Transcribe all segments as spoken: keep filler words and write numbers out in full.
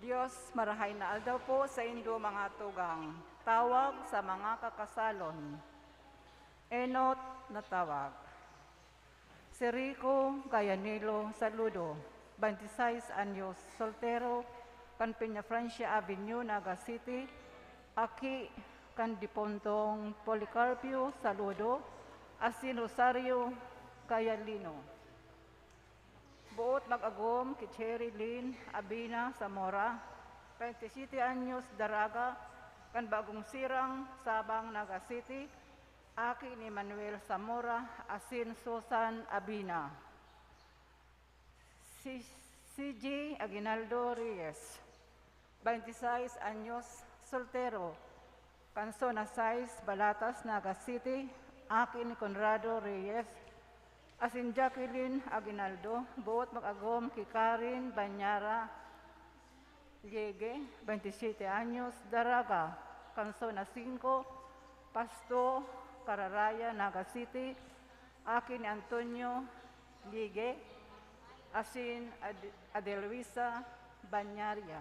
Diyos, marahay na aldaw po sa indo mga tugang. Tawag sa mga kakasalon. Enot na tawag. Si Rico Gayanilo Saludo, twenty-six anyos, soltero, kan Peña Francia Avenue, Naga City, aki kan dipuntong Policarpio Saludo asin Rosario Gayalino. Boot mag-agom ki Cherry Lynn Abina Zamora, twenty-siete anyos, daraga, kan Bagong Sirang, Sabang, Naga City, aki ni Manuel Zamora asin Susan Abina. Si C J Aguinaldo Reyes, twenty-six anyos, soltero, kan Zona sais, Balatas, Naga City, aki ni Conrado Reyes, asin Jacqueline Aguinaldo, boot mag-agom ki Karen Banyara Liege, twenty-siete anyos, daraga, kan Zona singko, Pasto, Cararaya, Naga City, aki ni Antonio Liege, asin Ad-, Adelwisa Banyaria.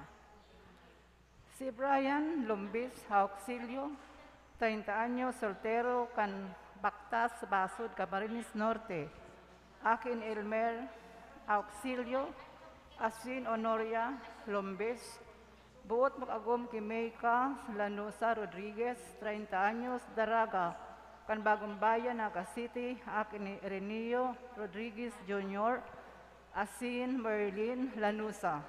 Si Brian Lombis Auxilio, treinta anyos, soltero, kan Bactas, Basud, Camarines Norte. Aki ni Elmer Auxilio asin Honoria Lombis. Boot mag-agom ki Meika Lanusa Rodriguez, treinta anyos, daraga, kan Bagong Bayan, Naga City, aki ni Ireneo Rodriguez Junior asin Merlin Lanusa.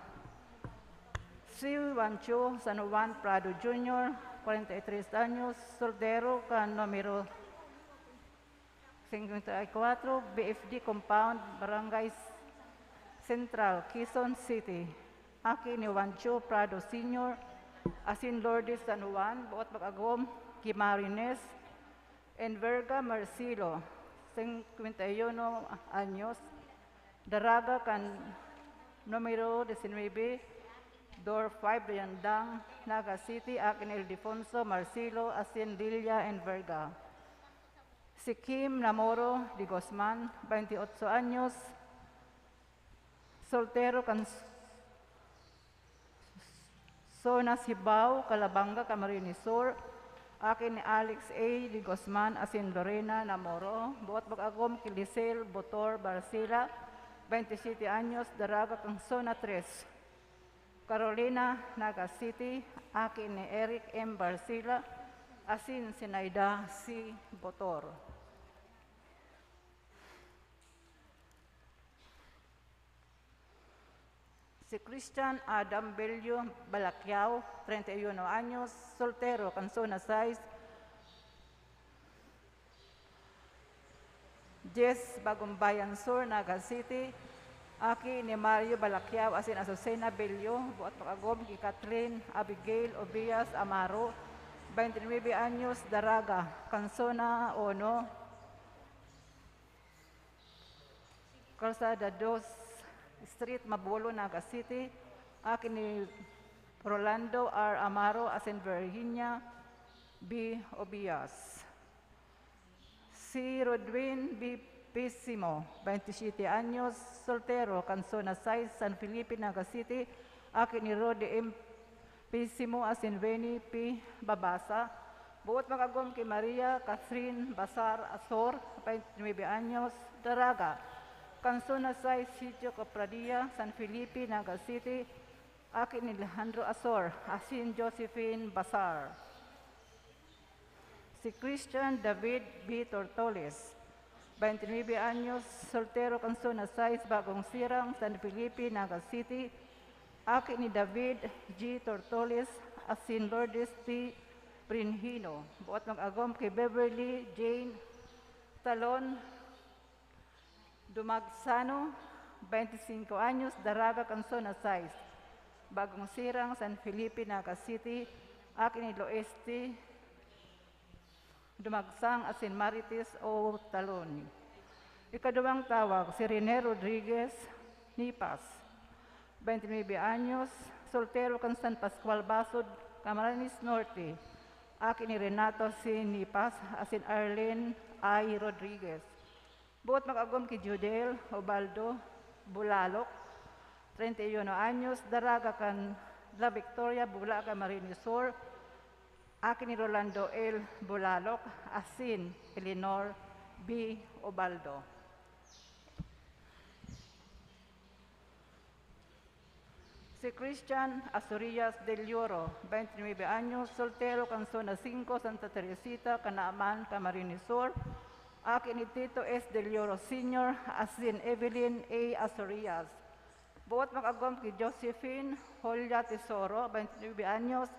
Si Juancho San Juan Prado Junior, kwarenta y tres anyos, soltero, kan numero singkwenta y kwatro, B F D Compound, Barangay Central, Quezon City. Aki ni Juancho Prado Senior asin Lourdes San Juan, boot mag-agom ki Marines Enverga Marcelo, singkwenta y uno anyos, daraga, kan numero disinuybe, Door five, Dayandang, Naga City, aki ni Ildefonso Marcelo asin Lilia Enverga. Si Kim Namoro de Guzman, twenty-ocho anyos, soltero, kan s-, Zona Sibao, Calabanga, Camarines Sur, aki ni Alex A de Guzman asin Lorena Namoro, boot mag-agom ki Lisel Botor Barcela, twenty-siete anyos, daraga, kan Zona tres, Carolina, Naga City, aki ni Eric M Barcela asin Zinaida C Botor. Si Christian Adam Bello Balaquiao, treinta y uno anyos, soltero, kan Zona sais, dies, Bagumbayan Sur, Naga City, aki ni Mario Balaquiao asin Azucena Bello, boot mag-agom ki Kathleen Abigail Obias Amaro, twenty-nuebe anyos, daraga, kan Zona uno, Calzada dos Street, Mabolo, Naga City, aki ni Rolando R Amaro asin Virginia B Obias. Si Rodwin B Pisimo, twenty-siete anyos, soltero, kan Zona sais, San Felipe, Naga City, aki ni Rody M Pisimo asin Winnie P Babasa. Boot mag-agom ki Maria Catherine Basar Asor, twenty-nuebe anyos, daraga, kan Zona sais, Sitio Copradia, San Felipe, Naga City, aki ni Alejandro Asor asin Josephine Basar. Si Christian David B Tortoles, twenty-nuebe anyos, soltero, kan Zona sais, Bagong Sirang, San Felipe, Naga City, aki ni David G Tortoles asin Lourdes T Brinhino. Boot mag-agom ki Beverly Jane Talon Dumagsano, twenty-cinco anyos, daraga, kan Zona sais, Bagong Sirang, San Felipe, Naga City, aki ni Loeste Dumagsang asin Marites O Talon. Ikaduwang tawag, si Rene Rodriguez Nipas, twenty-nuebe anyos, soltero, kan San Pascual Basud, Camarines Norte, aki ni Renato C Nipas asin Arlene I Rodriguez. Boot mag-agom ki Judel Obaldo Bulalok, treinta y uno anyos, daraga, kan La Victoria Bulaga Marinisur, aki ni Rolando L. Bulalok, asin Eleanor B. Ubaldo. Si Christian Asorias del Oro, veintinueve anyos, soltero, kan Zona cinco, Santa Teresita, Canaaman, Camarines Sur, aki ni Tito S. del Oro Senior, asin Evelyn A. Asorias. Buot mag-agom ki Josephine Julia Tesoro, veintinueve anyos,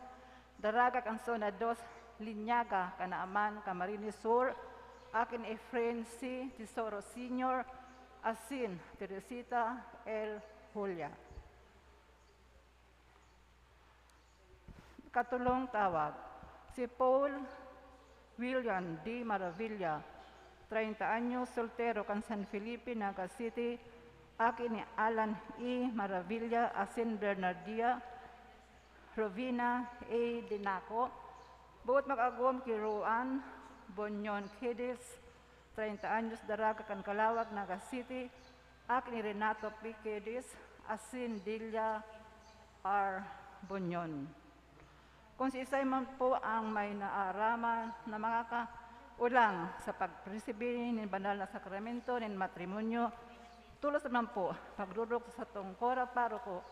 daraga kan Zona dos, Linyaga, Canaaman, Camarines Sur, aki ni Efren C. Tesoro Senior, asin Teresita L. Julia. Katulong tawag, si Paul William D. Maravilla, treinta anyos, soltero, kan San Felipe, Naga City, aki ni Alan E. Maravilla asin Bernardia Rovina A. Dinaco. Buot mag-agom ki Roan Bonyon Quedes, treinta anyos, daraga kan Calauag, Naga City, aki ni Renato P. Quedes asin Delia R. Bonyon. Kung siisay man po ang may naaraman na makakaulang sa pagresibir nin banal na sakramento nin matrimonyo, tolos naman po pagdodok sa satong kora paroko,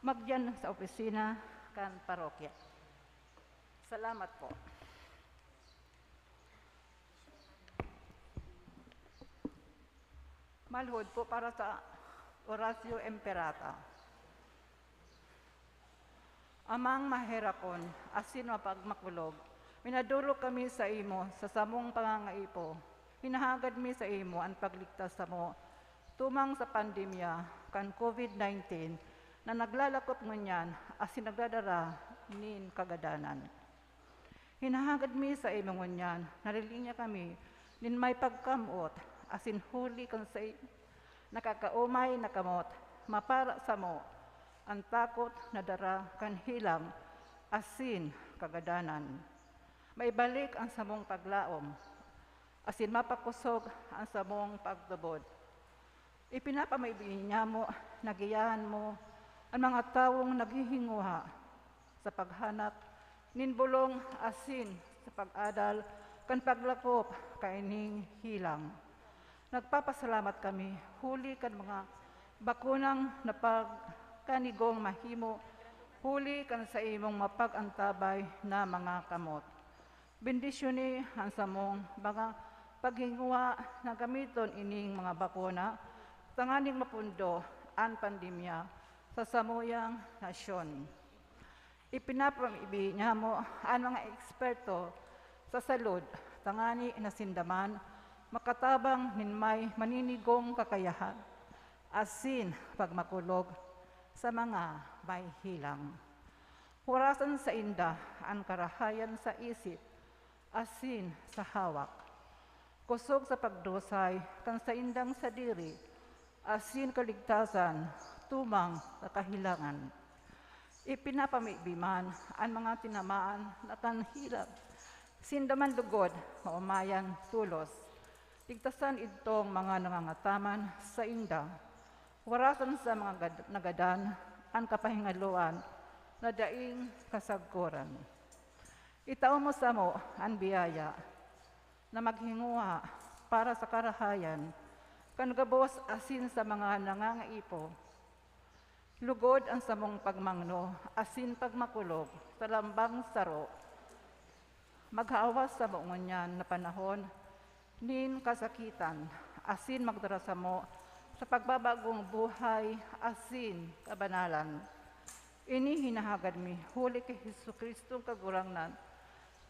magdiyan sa opisina kan parokya. Salamat po. Malhod po para sa Oratio Imperata. Amang maherakon, asin mapagmakulog, minadolok kami saimo sa samong pangangaipo. Hinahagad mi saimo an pagligtas samo tumang sa pandemya kan COVID nineteen na naglalakop ngunyan asin nagdadara nin kagadanan. Hinahagad mi saimo ngunyan, nalilinya kami nin may pagkam-ot, asin huli kan sai-, nakakaomay na kamot, mapara samo an takot na dara kan helang asin kagadanan. Maibalik an samong paglaom, asin mapakosog an samong pagtubod. Ipinapamaibi niamo na giyahan mo an mga tawong naghihinguha sa paghanap nin bolong asin sa pag-adal kan paglakop kaining helang. Nagpapasalamat kami huli kan mga bakunang napagkanigong mahimo huli kan saimong mapag-antabay na mga kamot. Bendisyoni an samong mga paghinguha na gamiton ining mga bakuna tanganing mapundo an pandemya sa samuyang nasyon. Ipinapamaibi niamo an mga eksperto sa salud tangani na sinda man makatabang nin may maninigong kakayahan asin pagmakulog sa mga may helang. Hurasan sainda an karahayan sa isip asin sa hawak, kosog sa pagdusay kan saindang sadiri asin kaligtasan tumang sa kahelangan. Ipinapamibi man an mga tinamaan na kan helang, sinda man lugod maomayan tolos. Ligtasan idtong mga nangangataman sainda. Warasan sa mga gad-, nagadan an kapahingaloan na daing kasagkoran. Itao mo samo an biyaya na maghinguha para sa karahayan kan gabos asin sa mga nangangaipo. Lugod an samong pagmangno asin pagmakulog sa lambang saro. Maghawas samo ngunyan na panahon nin kasakitan, asin magdara samo sa pagbabagong buhay asin kabanalan. Ini hinahagad mi huli ki Jesu-Cristong Kagurangnan,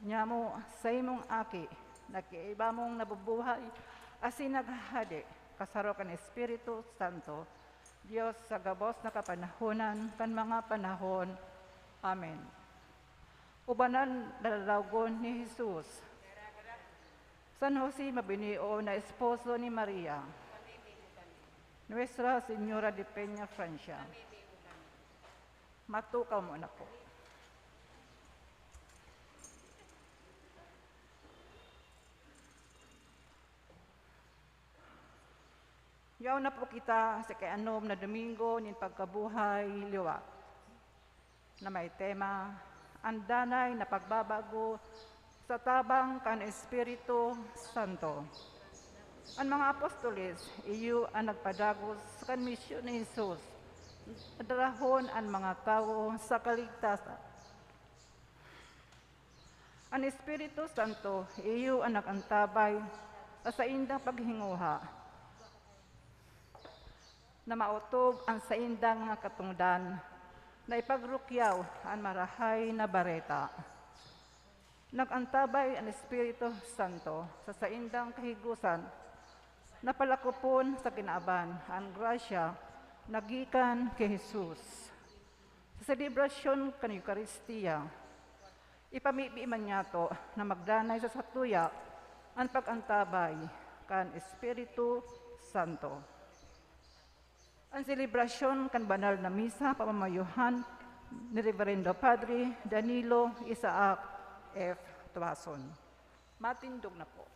nyamo, saimong Aki, na kaiba mong nabubuhay asin naghahade, kasaro kan Espiritu Santo, Dios sa gabos na kapanahonan kan mga panahon. Amen. Ubanan na lalawogon ni Jesus. San Jose mabinio na esposo ni Maria. Nuestra Señora de Peña Francia. Matukaw mo na po. Yaon na po kita sa kaanom na Domingo nin pagkabuhay liwat. na may tema, An Danay na Pagbabago sa Tabang kan Espiritu Santo. An mga apostoles, iyo an nagpadagos kan misyon ni Jesus na darahon an mga tawo sa kaligtasan. An Espiritu Santo, iyo an nag-antabay sa saindang paghinguha na maotob an saindang mga katongdan na ipagrukyaw an Marahay na Bareta. Nag-antabay an Espiritu Santo sa saindang kahigosan na palakopon sa kinaban an grasya na gikan ki Jesus. Sa selebrasyon kan Eukaristia, ipamibi man niyato na magdanay sa satuya an pag-antabay kan Espiritu Santo. An selebrasyon kan banal na misa pamamayohan ni Reverendo Padre Danilo Isaac F. Tuason. Matindog na po.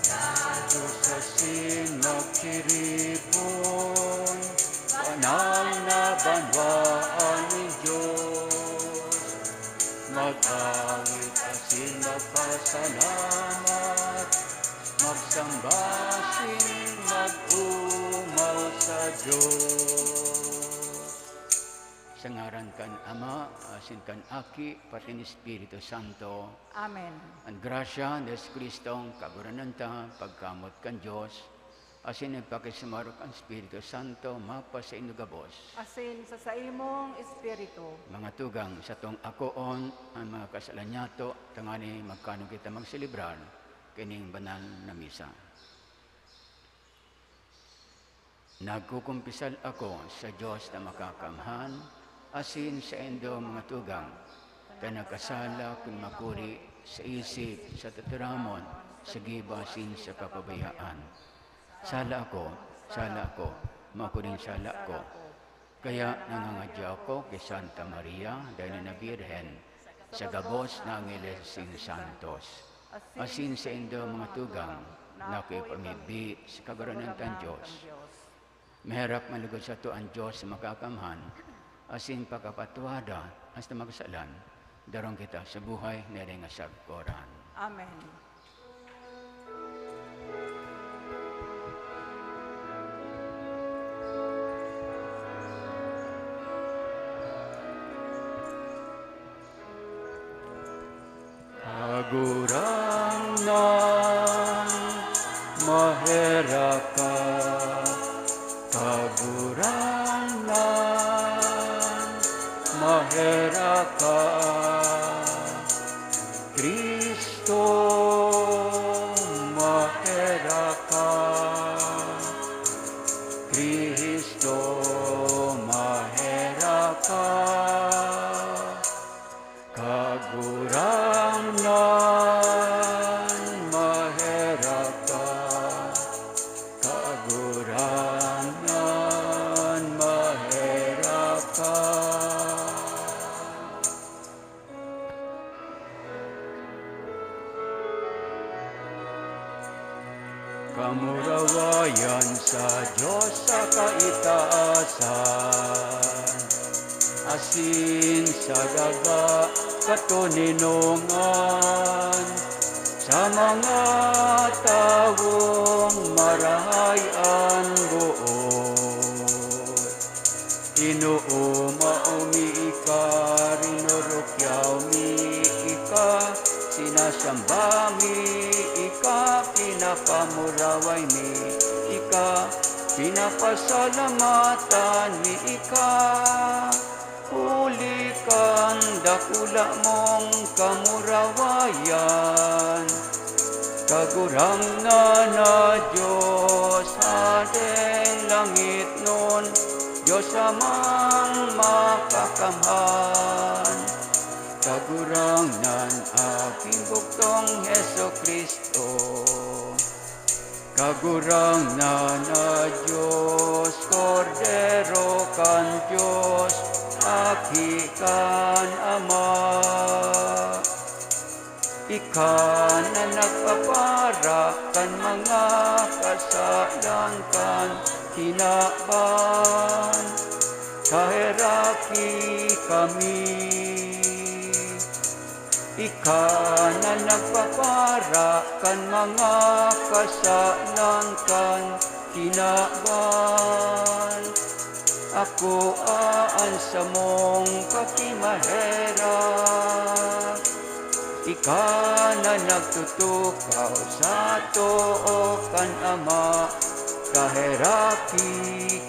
Dados asin magtiripon, banal na banwaan nin Dios. Mag-awit asin magpasalamat, magsamba asin mag-omaw sa Dios. Sa ngaran kan Ama, asin kan Aki, pati kan Espiritu Santo. Amen. An grasya ni Jesu-Cristong Kagurangnan ta, pagkamoot kan Dios, asin an pakisumaro kan Espiritu Santo, mapasaindo gabos. Asin sa saimong espiritu. Mga tugang, satong akoon an mga kasalan nyato, tangani magkanon kita magselebrar kining banal na misa. Nagkukumpisal ako sa Dios na Makakamhan, asin saindo, mga tugang, ta nagkasala kun makuri sa isip, sa tataramon, sa gibo asin sa kapabayaan. Sala ako, sala ako, makuring sala ako. Kaya nangangadya ako ki Santa Maria, dayon na Birhen, sa gabos na angeles asin santos, asin saindo, mga tugang, na kayo pamibi sa Kagurangnan tang Dios. Maherak man lugod sato an Dios na Makakamhan, asin pakapatawada an satong mga kasalan, darong kita sa buhay na hiling asagkoran. Amen. Kagurangnan, maherak ka. Kagurangnan, maherak ka. Cristo, maherak ka. Cristo, maherak ka. Kagurangnan, maherak ka. Kagurangnan, maherak Asin sa daga katoninongan, sa mga tawong marahay an boot. Inooma mi ika, rinurukyaw mi ika, sinasamba mi ika, pinapamuraway mi ika, pinapasalamatan mi ika. Huli kan dakula mong kamurawayan, Kagurangnan na Dios, Hadeng langitnon, Dios Amang makakamhan. Kagurangnan, Aking bugtong Jesu-Cristo. Kagurangnan na Dios, Kordero kan Dios, Aki kan Ama. Ika na nagpapara kan mga kasalan kan kinaban, kaheraki kami. Ika na nagpapara kan mga kasalan kan kinaban. Akoa an samong pakimaherak. Ika na nagtutukaw sa too kan Ama, kaheraki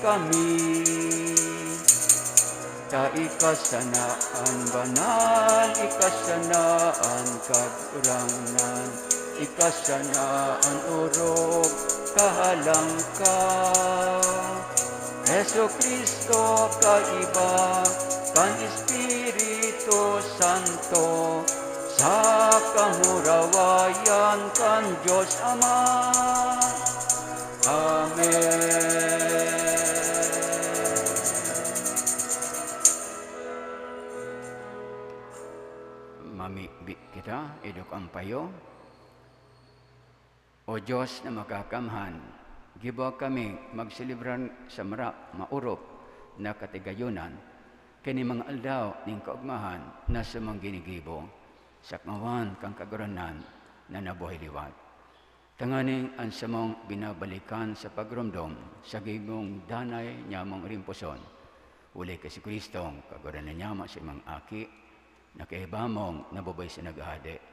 kami. Ta ika sana an banal, ika sana an Kagurangnan, ika sana an orog, kahalang ka. Jesu-Cristo, kaiba kan Espiritu Santo, sa kamurawayan kan Dios Ama. Amen. Mamibi kita, idok ang payo. O Dios na makakamhan, gibo kami magselebrar sa mara-, maorop na katigayonan, kini mga aldaw nin kaogmahan na samong ginigibo, sa kawan kan Kagurangnan na nabuhay liwat. Tanganing an samong binabalikan sa pagromdom sa gibong danay niyamong rimposon, huli ki Jesu-Cristo, Kagurangnan niyamo, sa imong Aki, na kaiba mong nabubuhay sa naghahade,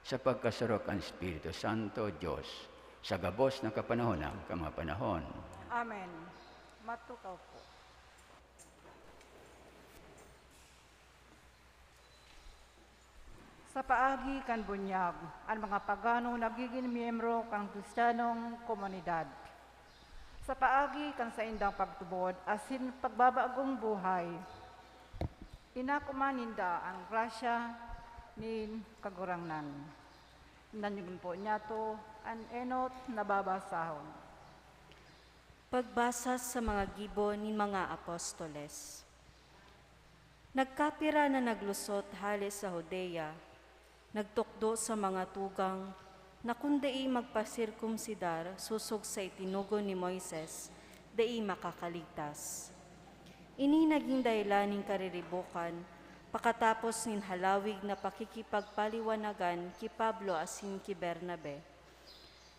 sa pagkasurok kan Espiritu Santo, Dios, sa gabos na kapanahonan kan mga panahon. Amen. Matukaw po. Sa paagi kan bunyag, an mga pagano nagigin miyembro kan Kristiyanong komunidad. Sa paagi kan saindang pagtubod asin pagbabagong buhay, inakuman ninda an grasya nin Kagurangnan. Nanyugon po niyato an enot na babasahon. Pagbasa sa mga gibo nin mga apostoles. Nagkapira na naglusot hale sa Judea, nagtukdo sa mga tugang na kun dai magpasirkumsidar sosog sa itinugon ni Moises, dai makakaligtas. Ini nagin dahelan nin kariribokan pakatapos nin halawig na pakikipagpaliwanagan ki Pablo asin ki Bernabe.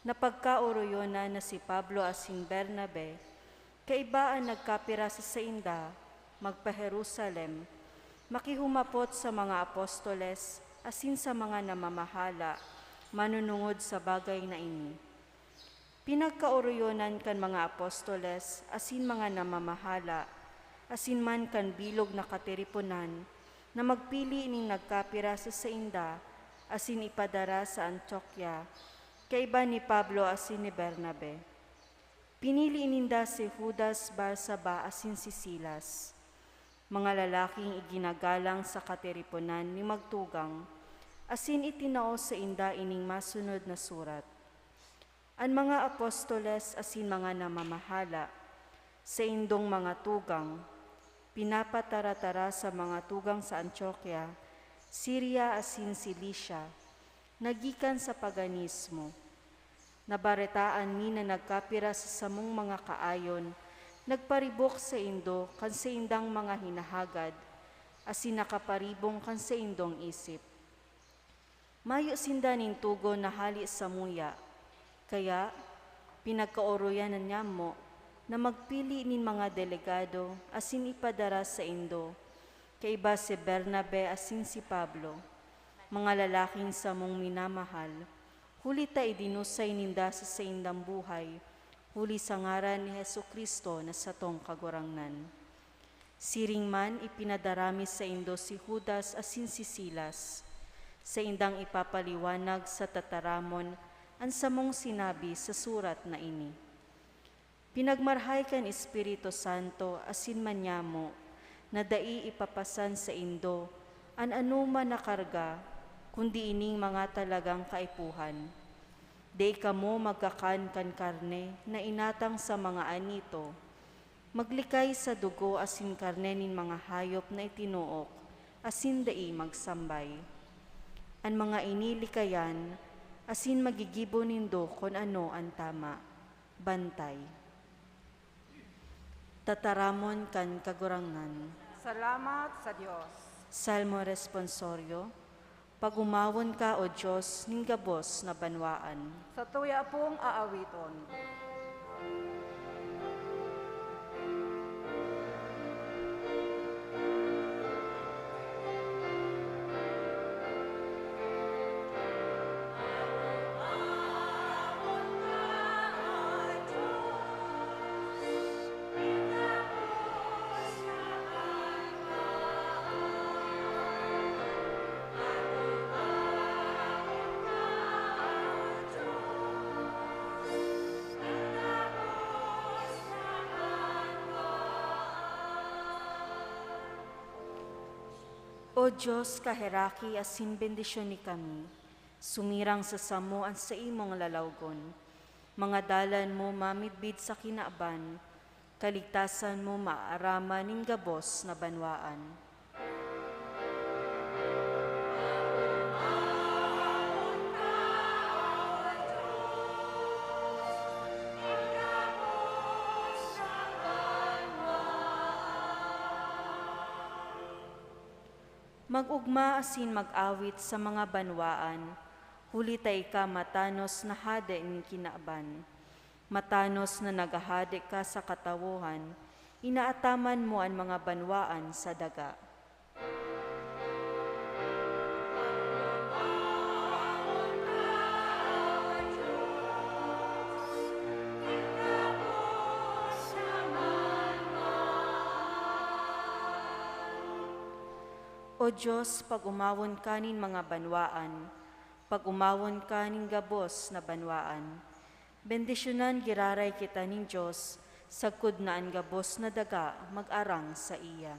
Napagkaoroyonan na si Pablo asin Bernabe, kaiba an nagkapira sa sainda, magpa-Jerusalem, makihumapot sa mga apostoles asin sa mga namamahala manunungod sa bagay na ini. Pinagkaoroyonan kan mga apostoles asin mga namamahala, asin man kan bilog na katiriponan, na magpili nin nagkapira sa sainda asin ipadara sa Antiokia, kaiba ni Pablo asin ni Bernabe. Pinili ninda si Judas, Barsaba asin si Silas, mga lalaking iginagalang sa katiriponan nin magtugang, asin itinao sainda ining masunod na surat. An mga apostoles asin mga namamahala, saindong mga tugang, pinapataratara sa mga tugang sa Antiokia, Siria asin Cilicia, na gikan sa paganismo. Nabaretaan mi na nagkapira sa samong mga kaayon nagparibok saindo kan saindang mga hinahagad, asin nakaparibong kan saindong isip. Mayo sinda nin togon na hale samuya, kaya pinagkaoroyan na niyamo na magpili nin mga delegado asin ipadara saindo, kaiba si Bernabe asin si Pablo, mga lalaking samong minamahal, huli ta idinusay ninda sa saindang buhay, huli sa ngaran ni Jesu-Cristo na satong Kagurangnan. Siring man, ipinadara mi saindo si Judas asin si Silas. Saindang ipapaliwanag sa tataramon an samong sinabi sa surat na ini. Pinagmarhay kan Espiritu Santo asin manyamo na dai ipapasan saindo an anoman na karga, kundi ining mga talagang kaipuhan. Dai kamo magkakan kan karne na inatang sa mga anito, maglikay sa dugo asin karne nin mga hayop na itinuok, asin dai magsambay. An mga ini likayan, asin magigibo nindo kun ano an tama. Bantay. Tataramon kan Kagurangnan. Salamat sa Dios. Salmo Responsorio. Pag-omawon ka, O Dios, nin gabos na banwaan. Satuya pong aawiton. O Dios, kaheraki asin bendisyoni kami, sumirang sa samo an saimong lalawgon. Mga dalan mo mamidbid sa kinaban, kaligtasan mo maaaraman nin gabos na banwaan. Mag-ogma asin mag-awit sa mga banwaan, huli ta ika matanos na hade nin kinaban. Matanos na naghahade ka sa katawohan, inaataman mo an mga banwaan sa daga. O Dios, pag-omawon ka nin mga banwaan, pag-omawon ka nin gabos na banwaan. Bendisyonan giraray kita nin Dios, sagkod na an gabos na daga mag-arang saiya.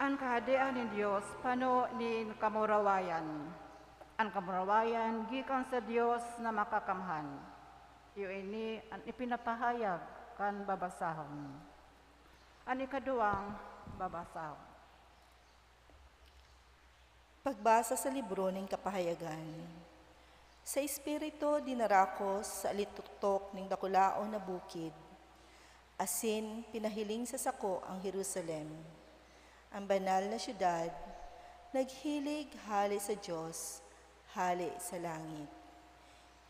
An Kahadean nin Dios pano nin kamurawayan. An kamurawayan gikan sa Dios na Makakamhan. Iyo ini an ipinapahayag kan babasahon. An ikaduwang babasahon. Pagbasa sa libro nin Kapahayagan. Sa Espiritu, dinara ko sa alituktok nin dakulaon na bukid, asin pinahiling sa sako ang Jerusalem, an banal na syudad, naghilig hale sa Dios, hale sa langit.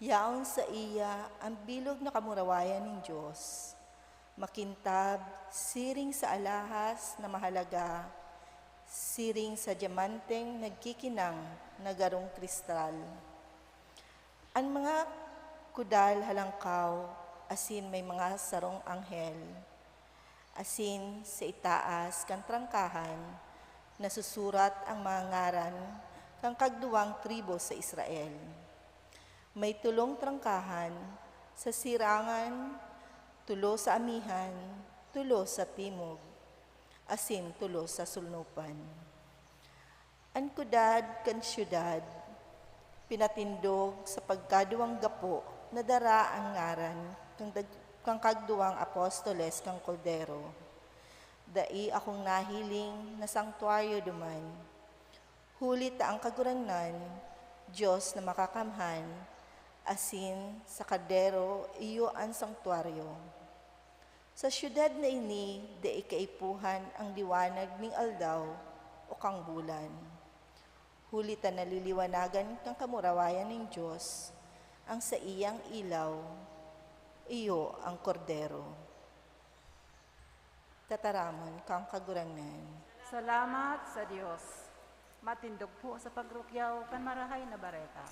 Yaon saiya an bilog na kamurawayan nin Dios, makintab siring sa alahas na mahalaga, siring sa dyamanteng nagkikinang na garong kristal. An mga kudal halangkaw asin may mga sarong anghel, asin sa itaas kan trangkahan nasusurat ang mga ngaran kan kagduwang tribo sa Israel. May tolong trangkahan, sa sirangan, tolo sa amihan, tolo sa timog, asin tolo sa sulnupan. An kudad kan syudad pinatindog sa pagkaduwang gapo na dara an ngaran kan dag-, kan kagduwang apostoles kan Kordero. Dai akong nahiling na sangtuaryo duman, huli ta an Kagurangnan, Dios na Makakamhan, asin sa Kordero iyo an sangtuaryo. Sa syudad na ini dai kaipuhan an liwanag nin aldaw o kan bulan, huli ta naliliwanagan kan kamurawayan nin Dios an saiyang ilaw, iyo an Kordero. Tataramon kan Kagurangnan. Salamat sa Dios. Matindog po sa pagrukyaw kan Marahay na Bareta.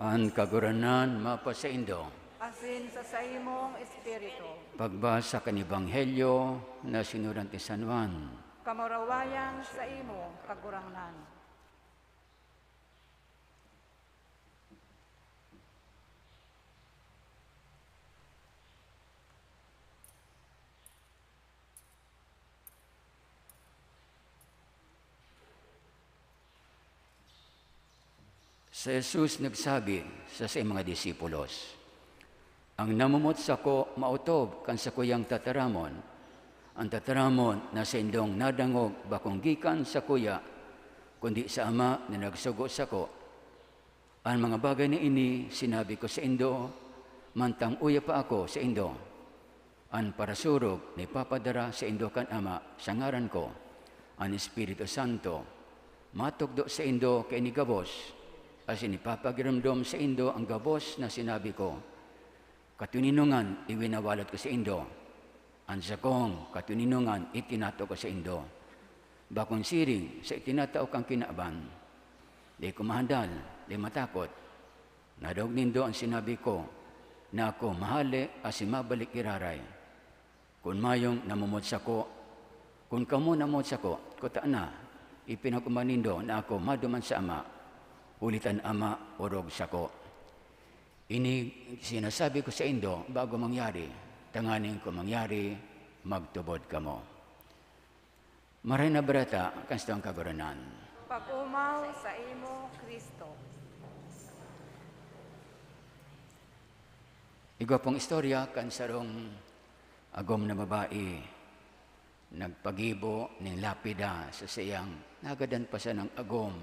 An Kagurangnan mapasaindo. Asin sa saimong espiritu. Pagbasa kan Ebanghelyo na sinurat ni San Juan. Kamurawayan saimo, Kagurangnan. Si Jesus nagsabi sa saiyang mga disipulos, "An namumot sako maotob kan sakuyang tataramon. An tataramon na saindong nadangog bakong gikan sakuya, kundi sa Ama na nagsugo sako. An mga bagay na ini sinabi ko saindo, mantang uya pa ako saindo. An parasurog na ipapadara saindo kan Ama sa ngaran ko, an Espiritu Santo, matukdo saindo kaini gabos, asin ipapagiromdom saindo an gabos na sinabi ko. Katoninongan iwinawalat ko saindo, an sakong katoninongan itinataw ko saindo. Bakong siring sa itinatao kan kinaban, dai ko mahandal, dai matakot. Nadangog nindo an sinabi ko, na ako mahale asin mabalik giraray. Kun mayong namumot sako, kun kamo namumot sako, kutana, ipinag-omayan nindo na ako maduman sa Ama, huli ta an Ama orog sako. Ini sinasabi ko saindo bago mangyari, tanganing kun mangyari, magtubod kamo." Marahay na Bareta kan satong Kagurangnan. Pag-omaw saimo, Cristo. Igwa pong istorya kan sarong agom na babae nagpagibo nin lapida sa saiyang nagadan pa sanang agom.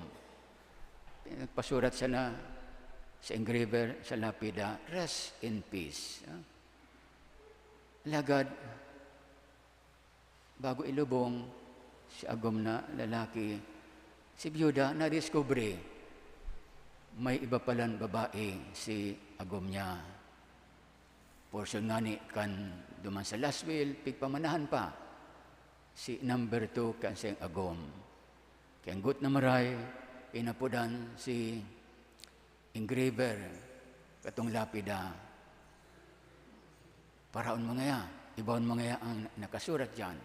Nagpasurat sana sa engraver sa lapida, "Rest in peace." Ah. Alagad, bago ilubong si agom na lalaki, si byuda nadiskubre may iba palan babae si agom niya. Portion ngani kan duman sa last will, pigpamanahan pa si number two kan saiyang agom. Kaya nggot na maray, inapodan si engraver katong lapida. Paraon mo ngaya, ibahon mo ngaya ang nakasurat diyan.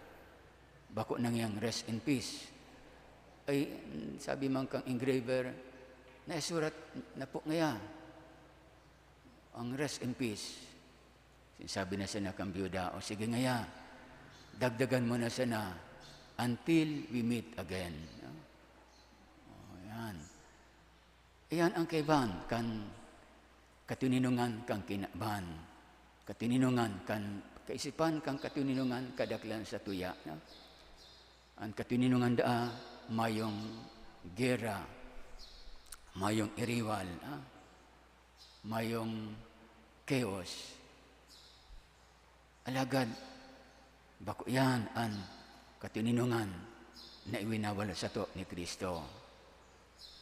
Bako na ngayang rest in peace. Ay, sabi man kang engraver, naisurat na po ngaya ang rest in peace. Sabi na sana kan byuda, "O sige ngaya, dagdagan mo na sana, until we meet again." No? O, yan. Iyan ang kaibahan kan katininongan kan kinaban, katininongan kan kaisipan, kan katininongan kadaklan sa tuya, no? An katininongan daa mayong gera, mayong iriwal, ah, mayong chaos. Alagad, bako iyan an katininongan na iwinawal sato ni Cristo.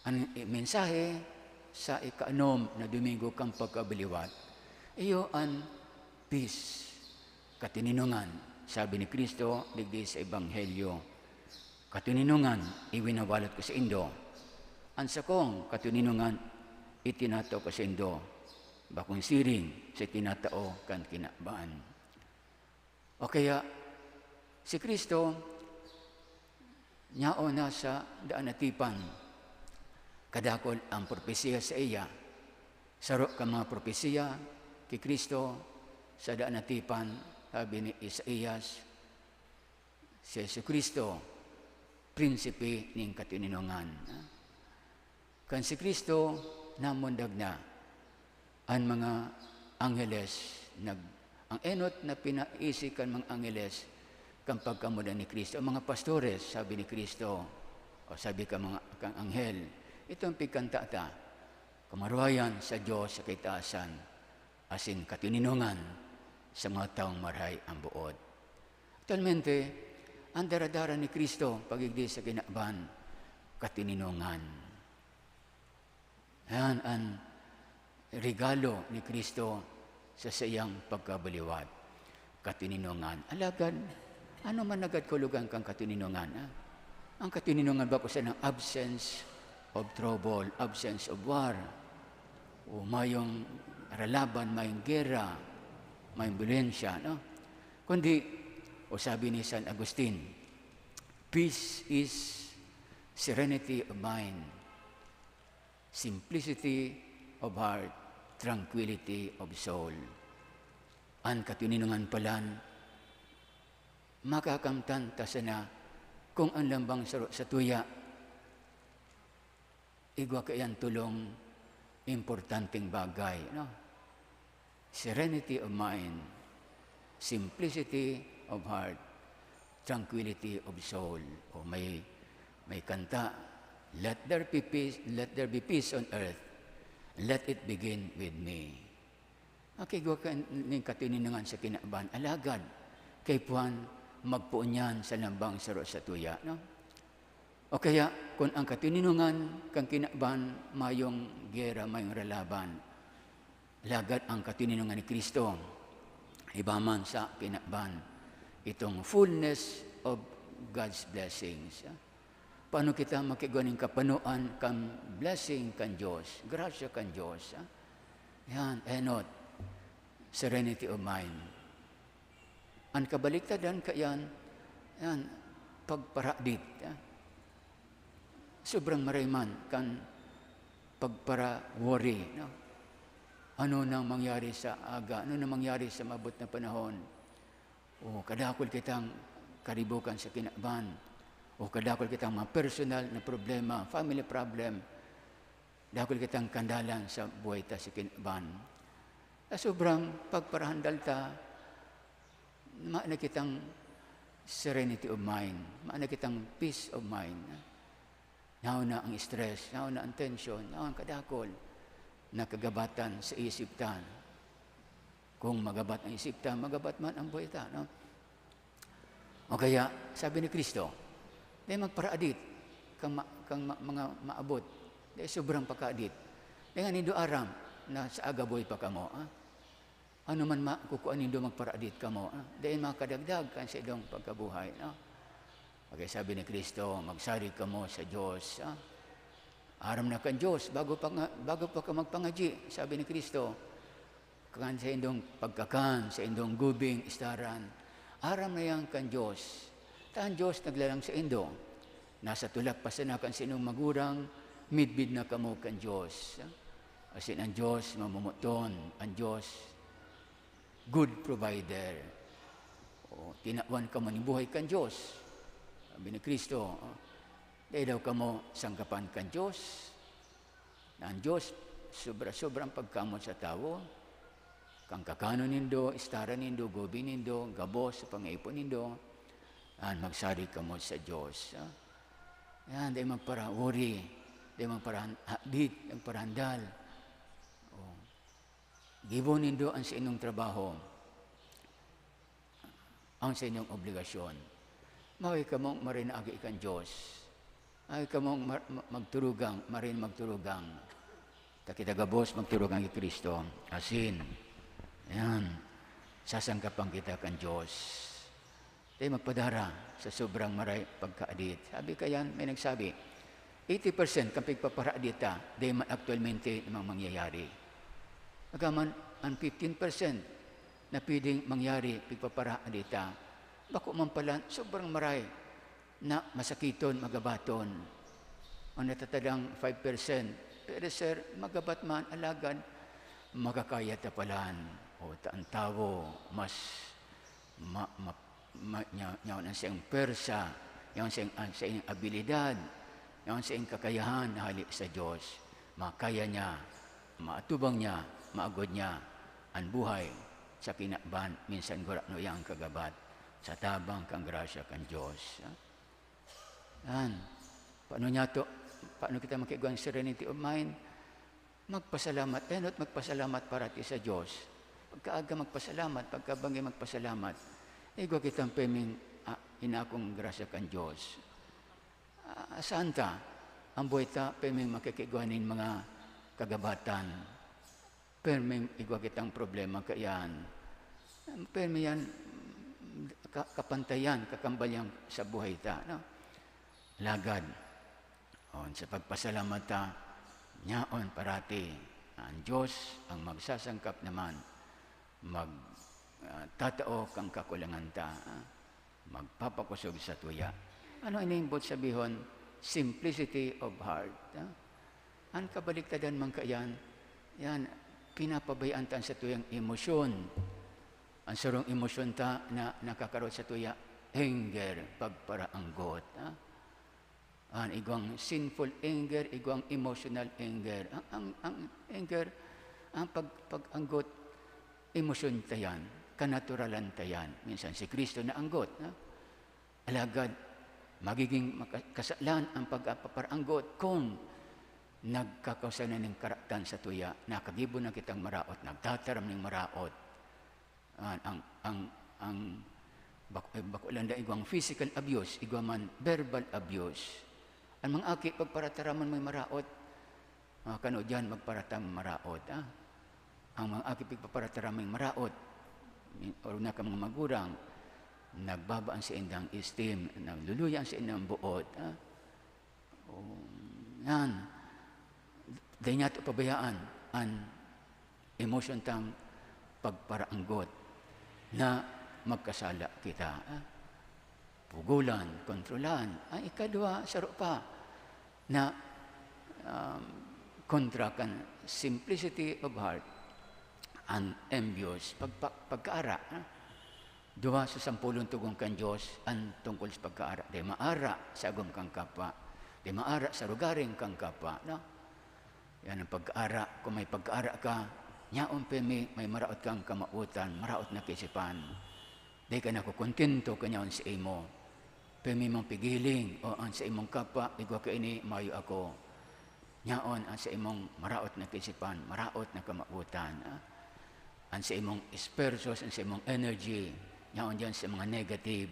An mensahe sa ikaanom na Domingo kan Pagkabaliwat, iyo an peace, katininongan. Sabi ni Cristo digdi sa Ebanghelyo, "Katininongan iwinawalat ko saindo. An sakong katininongan itinatao ko saindo, bakong siring sa itinatao kan kinaban." O kaya, si Cristo, nyaon na sa daan na tipan. Kadakul ang propesiya sa iya. Saro ka mga propesiya ki Cristo sa daan na tipan, sabi ni Isaias, si Jesu-Cristo, prinsipe nin katininongan. Kan si Cristo namundag na, an mga angheles nag-, ang enot na pinaisi kan mga angheles kan pagkamuda ni Cristo. Ang mga pastores, sabi ni Cristo, o sabi ka mga, kan anghel, "Ito ang pigkanta ta, kamarwayan sa Dios sa kaitaasan, asin katininongan sa mga taong marahay ang boot." Aktualmente, ang daradara ni Cristo pagigdi sa kinaban, katininongan. Yan an regalo ni Cristo sa saiyang pagkabaliwat, katininongan. Alagad, ano man nagad kahulogan kan katininongan, ha? Ang katininongan bako sana absence of trouble, absence of war, o mayong ralaban, mayong gera, mayong byolensya, no? Kundi, o sabi ni San Agustin, "Peace is serenity of mind, simplicity of heart, tranquility of soul." An katininongan palan, makakamtan ta sana kung an lambang saro sa tuya, igwa kaiyan tolong importanteng bagay, no? Serenity of mind, simplicity of heart, tranquility of soul. O may, may kanta, "Let there be peace, let there be peace on earth. Let it begin with me." Makigwa ka nin katininongan sa kinaban, alagad kaipuhan magpoon yan sa lambang saro sa tuya, no? O kaya, kun ang katininongan kan kinaban mayong gera, mayong ralaban, alagad ang katininongan ni Cristo, iba man sa kinaban, itong fullness of God's blessings. Paano kita makigwa nin kapanoan kan blessing kan Dios, grasya kan Dios, ha? Yan, enot, serenity of mind. An kabaliktaran kaiyan, yan, pagparadit, ha? Sobrang maray man kan pagpara-worry, no? Ano nang mangyari sa aga? Ano nang mangyari sa maabot na panahon? O kadakul kitang karibukan sa kinaban, o kadakul kitang mga personal na problema, family problem, dakul kitang kandalan sa buhay ta sa kinaban. Sa sobrang pagparahandal ta, mayo na kitang serenity of mind, mayo na kitang peace of mind. Nao na ang stress, nao na ang tension, nao ang kadakul na kagabatan sa isip ta. Kung magabat ang isip ta, magabat man ang buhay ta, no? O kaya, sabi ni Cristo, "Dai magparaadit kang ma-, kang ma-, mga maabot, dai sobrang pakaadit. Dai nga nindo aram na sa aga buhay pa kamo, ha? Ano man ma-, kukua nindo magparaadit kamo, ha? Dai makadagdag kan saindong pagkabuhay," no? Kaya sabi ni Cristo, "Magsarig kamo sa Dios, ha? Aram na kan Dios, bago pa nga, bago pa ka magpangadyi," sabi ni Cristo, "kan saindong pagkakan, saindong gubing, istaran, aram na yan kan Dios. Ta an Dios naglalang saindo. Nasa tulak pa sana kan saindong magurang, midbid na kamo kan Dios." Asin an Dios mamomoton, an Dios good provider. O, tinawan kamo nin buhay kan Dios. Sabi ni Cristo, o, dai daw kamo sanggapan kan Dios? Na an Dios, sobra-sobra ang pagkamot sa tawo. Kan kakanon nindo, istara nindo, gubi nindo, gabos sa pangaipon nindo, an magsarig kamo sa Dios, ah. Yan, dai magpara-worry, dai magparahan-, hadit, magparahandal. Oh. Gibo nindo an saindong trabaho, ang saindong obligasyon. Mayo kamong marinaagi kan Dios. Ay kamong ma-, ma-, magturugang, marin magturugang. Ta kita gabos magturugang ki Cristo. Asin, ayan, sasangkapan kita kan Dios. Dai magpadara sa sobrang maray pagkahadit. Sabi kayan, may nagsabi, eighty percent kan pigpaparahadit ta, dai man aktualmente namang mangyayari. Agaman, an fifteen percent na pwedeng mangyari, pigpaparahadit ta, bako man pala, sobrang maray na masakiton, magabaton. Ang natatadang five percent, pero sir, magabat man, alagad, makakaya ta palan. O, ta ang tawo, mas ma-, ma-, ma-, nya-, nyaon ang saiyang pwersa, nyaon saiyang, ang saiyang abilidad, nyaon saiyang kakayahan na hali sa Dios. Makaya niya, maatubang niya, maagod niya an buhay sa kinaban, minsan gurano iyang kagabat sa tabang kan grasya kan Dios. Yan. Paano niya to? Paano kita makigwang serenity of mind? Magpasalamat, enot magpasalamat parati sa Dios. Pagkaaga magpasalamat, pagkabanggi magpasalamat. Igwa kitang peming, ah, inakong grasya kan Dios. Ah, saan ta? Ang buhay ta, peming makikigwa nin mga kagabatan. Perming igwa kitang problema kaiyan. Permi yan, ka-, kapantayan, kakambal yan sa buhay ta, no? Lagad, on, sa pagpasalamat ta, nyaon parati, ang Dios ang magsasangkap naman, mag, ah, tatao kan kakulangan ta, ah, magpapakosog sa tuya. Ano ini ibot sabihon? Simplicity of heart, ah. An kabaliktadan man kaiyan, yan, pinapabayaan ta an satuyang emosyon. An sarong emosyon ta na nakakarot sa tuya, anger, pagparaanggot, ha? An igwang sinful anger, igwang emotional anger. Ang, ang, ang anger, ang pag-, pag-anggot, emosyon ta yan, kanaturalan ta yan. Minsan si Cristo naanggot, ha? Alagad, magiging maka-, kasalan ang pagkapaparaanggot kung nagkakausa na ning karatan sa tuya, nakagibo na kitang maraot, nagtataram ning maraot. An, ang, ang, ang bak-, eh, bako lang da igwang physical abuse, igwa man verbal abuse. Ang mga aki, pagparataramon mo'y maraot, ah, kano diyan magparatam maraot, ah. Ang mga aki pigpaparataraming maraot, orog na kan mga magurang, nagbaba an saindang esteem, nagluluya an saindang boot, ah. O, yan. Dai niyato pabayaan an emosyon tang pagparaanggot na magkasala kita, ah. Pugolan, kontrolan. Ang ikaduwa, saro pa na, um, kontra kan simplicity of heart, an envious, pagpa-, pagkaara, ah. Duwa sa sampolong tugon kan Dios an tungkol sa pagkaara. Dai maara sa agom kan kapwa. Dai maara sa arogaring kan kapwa, no? Yan ang pagkaara. Kung may pagkaara ka, nyaon pirmi, may maraot kang kamawotan, maraot na kaisipan. Dai ka nakokontento kan yaon sa imo. Pirmi mong pigiling, o an sa imong kapwa, igwa kaini, mayo ako. Nyaon an sa imong maraot na kaisipan, maraot na kamawotan, ah. An sa imong esfuerzos, an sa imong energy, nyaon diyan sa mga negative,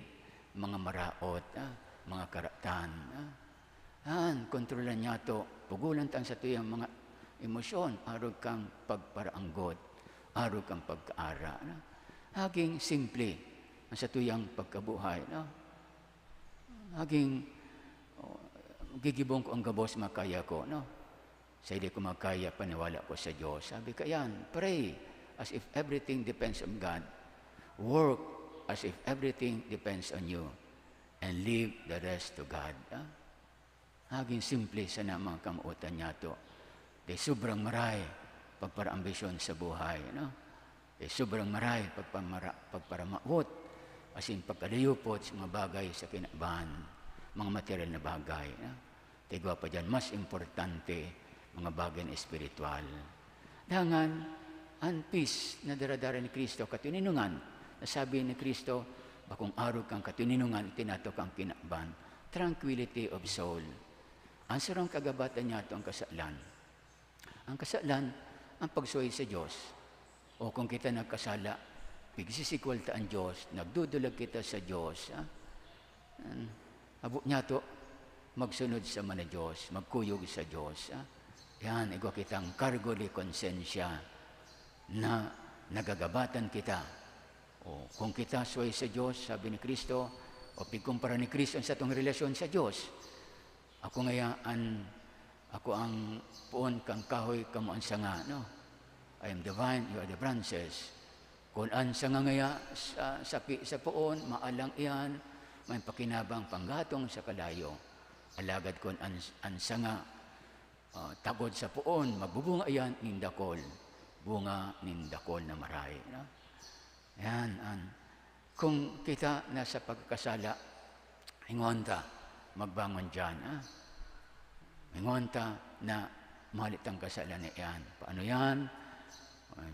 mga maraot, ah, mga karatan, ah. An, kontrolan niyato, pugolan ta an satuyang mga emosyon, arog kan pagparaanggot, arog kan pagkaara, no? Haging simple an satuyang pagkabuhay, no? Haging, oh, gigibon ko an gabos makaya ko, no? Sa di ko makaya, paniwala ko sa Dios. Sabi kayan, "Pray as if everything depends on God. Work as if everything depends on you. And leave the rest to God." Ah? Hagin simple sana mga kamawotan niyato. Kay sobrang maray pagparaambisyon sa buhay, no? Kay sobrang maray pagpamara-, pagparamawot, asin pagkadayupot sa mga bagay sa kinaban, mga material na bagay, no? Kay igwa pa diyan, mas importante, mga bagay na espiritual. Dangan, an peace na daradara ni Cristo, katininungan, nasabi ni Cristo, "Bakong arog kan katininungan, itinato kan kinaban." Tranquility of soul. Ang sarong kagabatan niya to ang kasalan. Ang kasalan, ang pagsuhay sa Dios. O kung kita nagkasala, pigsisikwal ta an Dios, nagdudulag kita sa Dios, ha? An, habo niya to, magsunod sa mana Dios, magkuyog sa Dios, ha? Yan, igwa kitang cargo de conciencia na nagagabatan kita. O, kung kita suhay sa Dios, sabi ni Cristo, o pigkumpara ni Cristo ang satong relasyon sa Dios. Ako ngaya an, ako ang poon kan kahoy, kamo an sanga, no? I am the vine, you are the branches. Kun an sanga ngaya sa, sapi sa poon, maalang iyan, may pakinabang panggatong sa kalayo. Alagad kun an, an sanga, ah, tagod sa poon, magbubunga iyan nin dakol, bunga nin dakol na marahay, no? Yan, an, kung kita nasa pagkakasala, hingon ta, magbangon diyan, ha? Hingon ta na malit ang kasalan na iyan. Paano yan?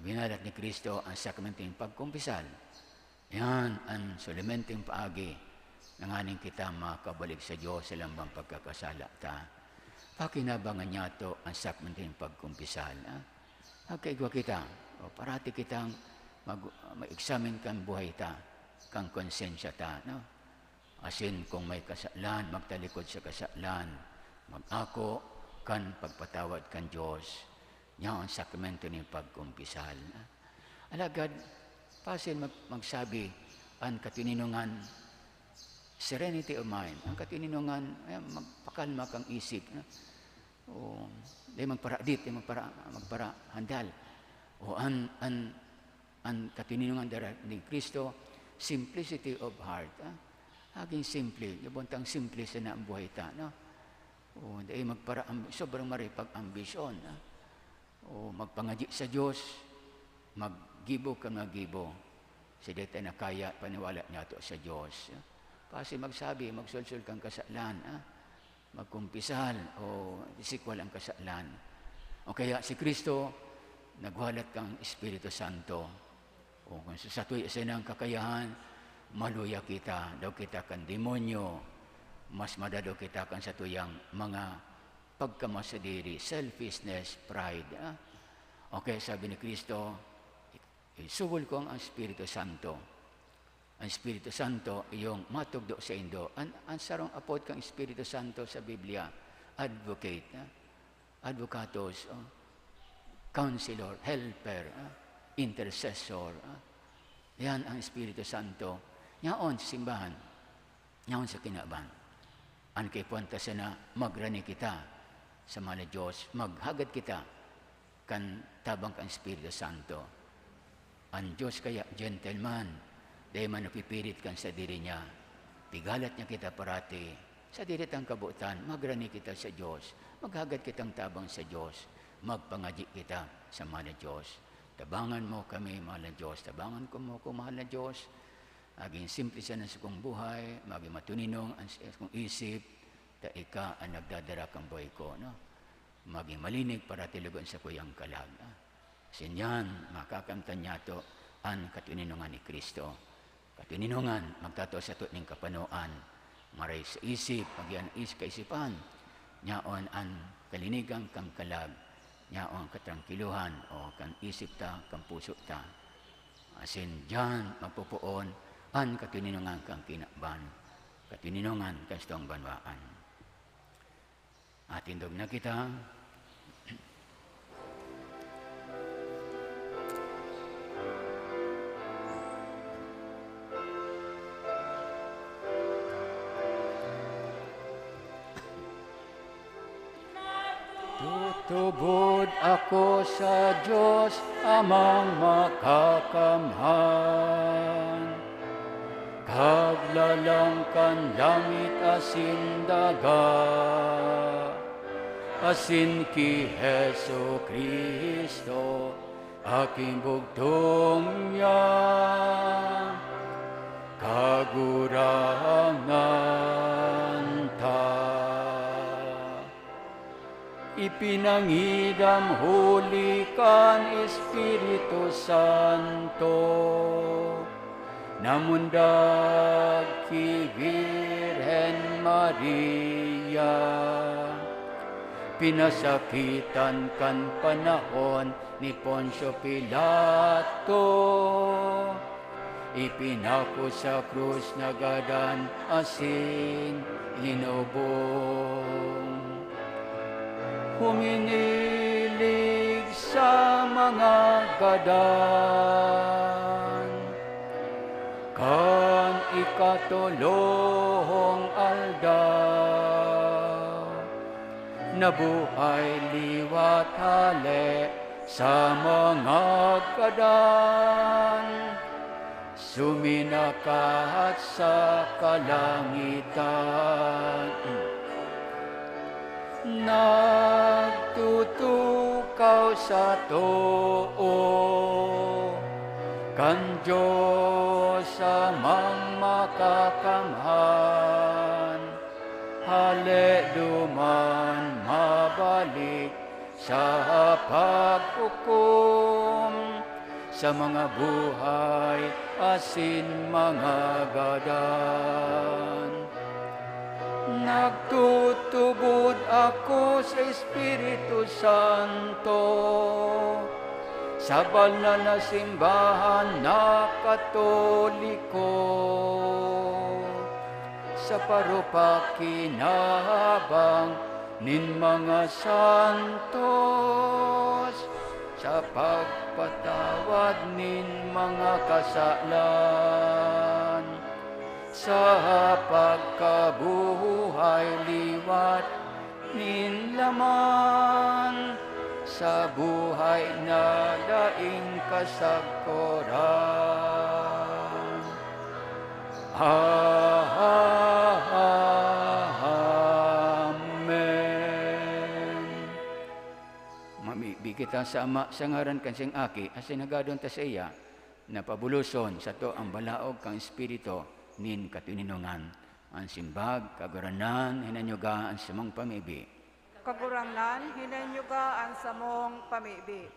Binalat ni Cristo ang sakramento nin pagkumpisal. Yan an solamente paagi na nganing kita makabalik sa Dios sa lambang pagkakasala ta. Pakinabangan niya to ang sakramento nin pagkumpisal, ha? Magkaigwa kita, o parati kitang mag-, mag-examine kan buhay ta, kan konsensya ta, no? Asin kung may kasalan, magtalikod sa kasalan, mag-ako kan pagpatawad kan Dios. Nya an sakramento nin pagkumpisal. Alagad, pasin mag-, magsabi, an katininongan, serenity of mind. Ang katininongan, ay, magpakalma kang isip, no? O, di magparadit, di magpara-, magparahandal. O, an, an, an katininongan dara ni Cristo, simplicity of heart, ah. Naging simple, gabon tang simple sana ang buhay ta, no? O, dai magpara-, sobrang maripag ambisyon, ah. O, magpangadyi sa Dios, maggibo ka nga gibo. Sa dai ta na kaya, paniwala niyato sa Dios. Kasi magsabi, magsulsol kang kasalan, ah. Magkumpisal o isikwal ang kasalan. O kaya si Cristo, nagwalat kang Espiritu Santo. O kung sa satuya sinang kakayahan, maluya kita, daw kita kan demonyo, mas madadaw kita kan satuyang mga pagkamasadiri, selfishness, pride, ah. Okay, sabi ni Cristo, "Isugol ko ang Espiritu Santo." Ang Espiritu Santo, iyong matugdo saindo. An, an sarong apod kan Espiritu Santo sa Biblia, advocate, ah. Advocatus, oh. Counselor, helper, ah, intercessor, ah. Yan ang Espiritu Santo. Yaon sa simbahan, yaon sa kinaban. An kaipuhan ta sana, magrani kita sa mahal na Dios, maghagad kita kan tabang kan Espiritu Santo. An Dios kaya, gentleman, dai man napipilit kan sadiri niya. Pigalat niya kita parati. Sadiri tang kabotan, magrani kita sa Dios. Maghagad kitang tabang sa Dios. Magpangadyi kita sa mahal na Dios. Tabangan mo kami, mahal na Dios. Tabangan ko mo ko, mahal na Dios. Magin simple sana sa kong buhay, magin matuninong ang, ang kong isip, ta ika ang nagdadara kan buhay ko, no? Magin malinig para tilugon sa kuyang kalag, ah. Sinyan, makakamtan niyato an katininongan ni Cristo. Katininongan, magtatua sato nin kapanoan, maray sa isip, pagian is kaisipan, nyaon an kalinigan kan kalag, nyaon katrangkilohan o kan isip ta, kan puso ta. Asin diyan magpopoon an katininongan kan kinaban, katininongan kan satong banwaan. Atindog na kita. Tutubod ako sa Dios, Amang Makakamhan, Kaglalang kan langit asin daga, asin ki Jesu-Cristo, aking bugtong niya, Kagurangnan ta. Ipinangidam huli kan Espiritu Santo, namundag ki Birhen Maria. Pinasakitan kan panahon ni Poncio Pilato, ipinako sa krus, nagadan asin linubong. Huminilig sa mga gadan. Kan ikatolong aldaw, nabuhay liwat hale sa mga gadan, suminakat sa kalangitan. Nagtutukaw sa too kan Dios Amang Makakamhan, hale duman mabalik sa paghukom sa mga buhay asin mga gadan. Nagtutubod ako sa Espiritu Santo, sa banal na simbahan na Katoliko, sa parupak kinahabang nin mga santos, sa pagpatawad nin mga kasalan, sa pagkabuhay liwat nin laman, sa buhay na daing kasagkoran. Amen. Mamibi kita sa Ama, sa ngaran kan siyang Aki, asin hagadon ta saiya, na pabuloson sato an balaog kan Espiritu nin katoninongan. An simbag, Kagurangnan, hinanyuga an samong pamibi. Kagurangnan, hinanyuga an samong pamibi.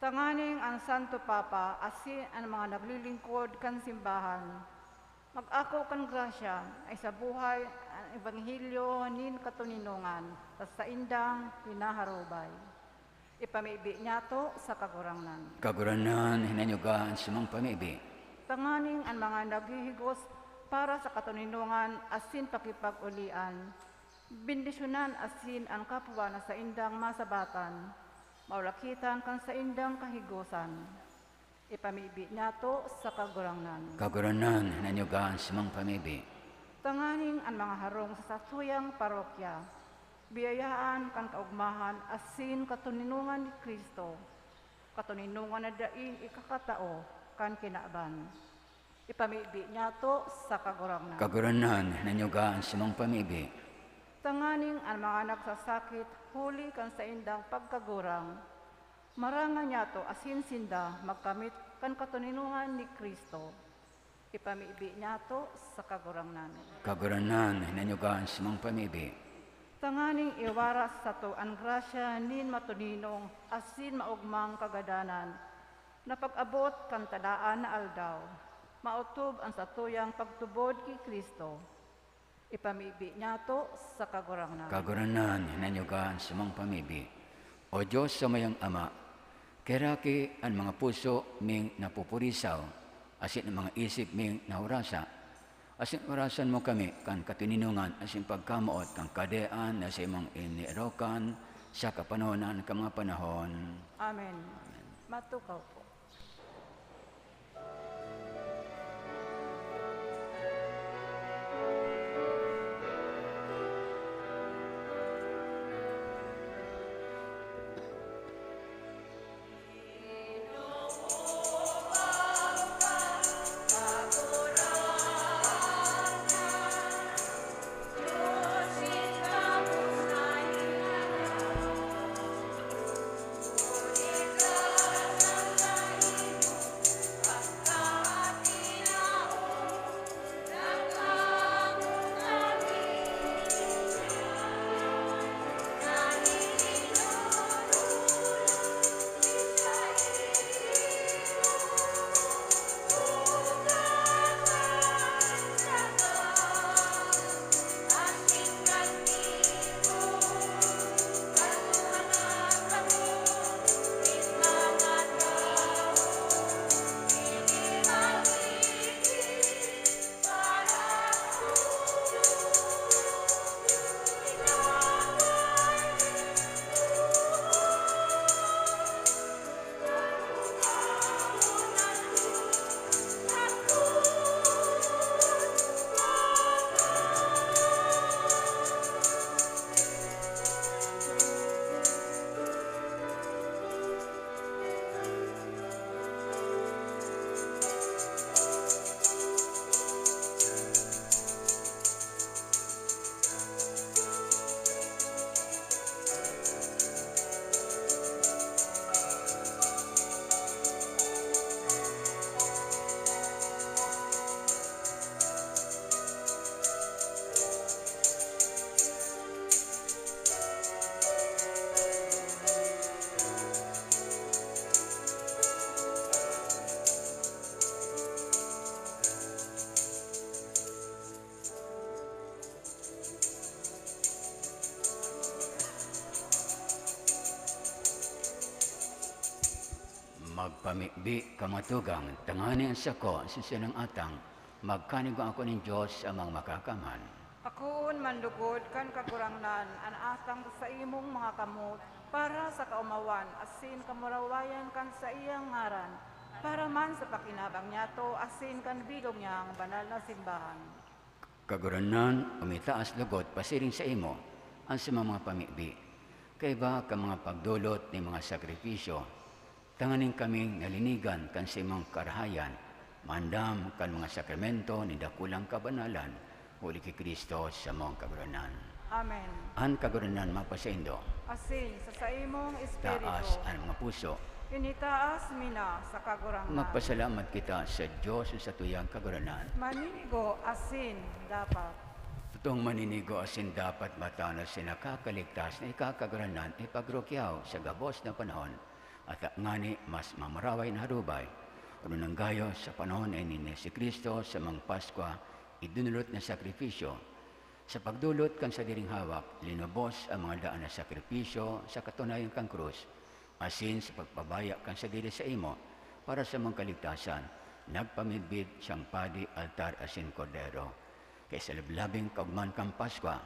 Tanganing an Santo Papa asin an mga naglilingkod kan simbahan mag-ako kan grasya na isabuhay an ebanghelyo nin katoninongan sa saindang pinaharubay. Ipamibi niyato sa Kagurangnan. Kagurangnan, hinanyuga an samong pamibi. Tanganing an mga naghihigos para sa katoninongan asin pakipag-olian, bendisyonan asin an kapwa na saindang masabatan, maulakitan kan saindang kahigosan. Ipamibi niyato sa Kagurangnan. Kagurangnan, hinanyuga an samong pamibi. Tanganing an mga harong sa satuyang parokya, biyayaan kan kaogmahan asin katoninongan ni Cristo, katoninongan na daing ikakatao kan kinaban. Ipamibi niyato sa Kagurangnan. Kagurangnan, hinanyuga an samong pamibi. Tanganing an mga nagsasakit huli kan saindang pagkagurang, marangan niyato asin sinda magkamit kan katoninongan ni Cristo. Ipamibi niyato sa Kagurangnan. Kagurangnan, hinanyuga an samong pamibi. Tanganing iwaras sato an grasya nin matoninong asin maogmang kagadanan, na pag-abot kan talaan na aldaw, maotob an satuyang pagtubod ki Cristo. Ipamibi niyato sa Kagurangnan. Kagurangnan, hinanyuga an samong pamibi. O Dios sa mayong Ama, kaheraki an mga puso ming napupurisaw, asin an mga isip ming nahurasa, asin hurasan mo kami kan katoninongan asin pagkamoot kan Kahadean na saimong iniirokan sa kapanahonan kan mga panahon. Amen. Amen. Matukaw po. Pamibi ka matugang, tangani an sako, asin sinang atang, magkanigo ako nin Dios sa mga makakaman. Akoon man lugod kan Kagurangnan an atang sa saimong mga kamot, para sa kaomawan asin kamurawayan kan saiyang ngaran, para man sa pakinabang niyato asin kan bilog niyang banal na simbahan. Kagurangnan, umitaas lugod pasiring saimo an sa mga pamibi, kaiba kan mga pagdolot nin mga sakripisyo, tanganing kaming nalinigan kan saimong karahayan, maandam kan mga sakramento nin dakulang kabanalan, huli ki Cristo samong Kagurangnan. Amen. An Kagurangnan mapasaindo. Asin sa saimong espiritu. Taas an mga puso. Initaas mi na sa Kagurangnan. Magpasalamat kita sa Dios, sa satuyang Kagurangnan. Maninigo asin dapat. Totoong maninigo asin dapat matanos si nakakaligtas na ika, Kagurangnan, ipagrukyaw sa gabos na panahon, at ngani mas mamaraway na harubay, orog nang gayo sa panahon na ini ni Jesu-Cristo, samong Paskwa, idinulot na sakripisyo. Sa pagdolot kan sadiring hawak, linubos an mga daan na sakripisyo sa katunayan kan krus, asin sa pagpabaya kan sadiri saimo para sa mga kaligtasan, nagpamidbid siyang padi, altar asin kordero. Kaya sa lablabing kaogmahan kan Paskwa,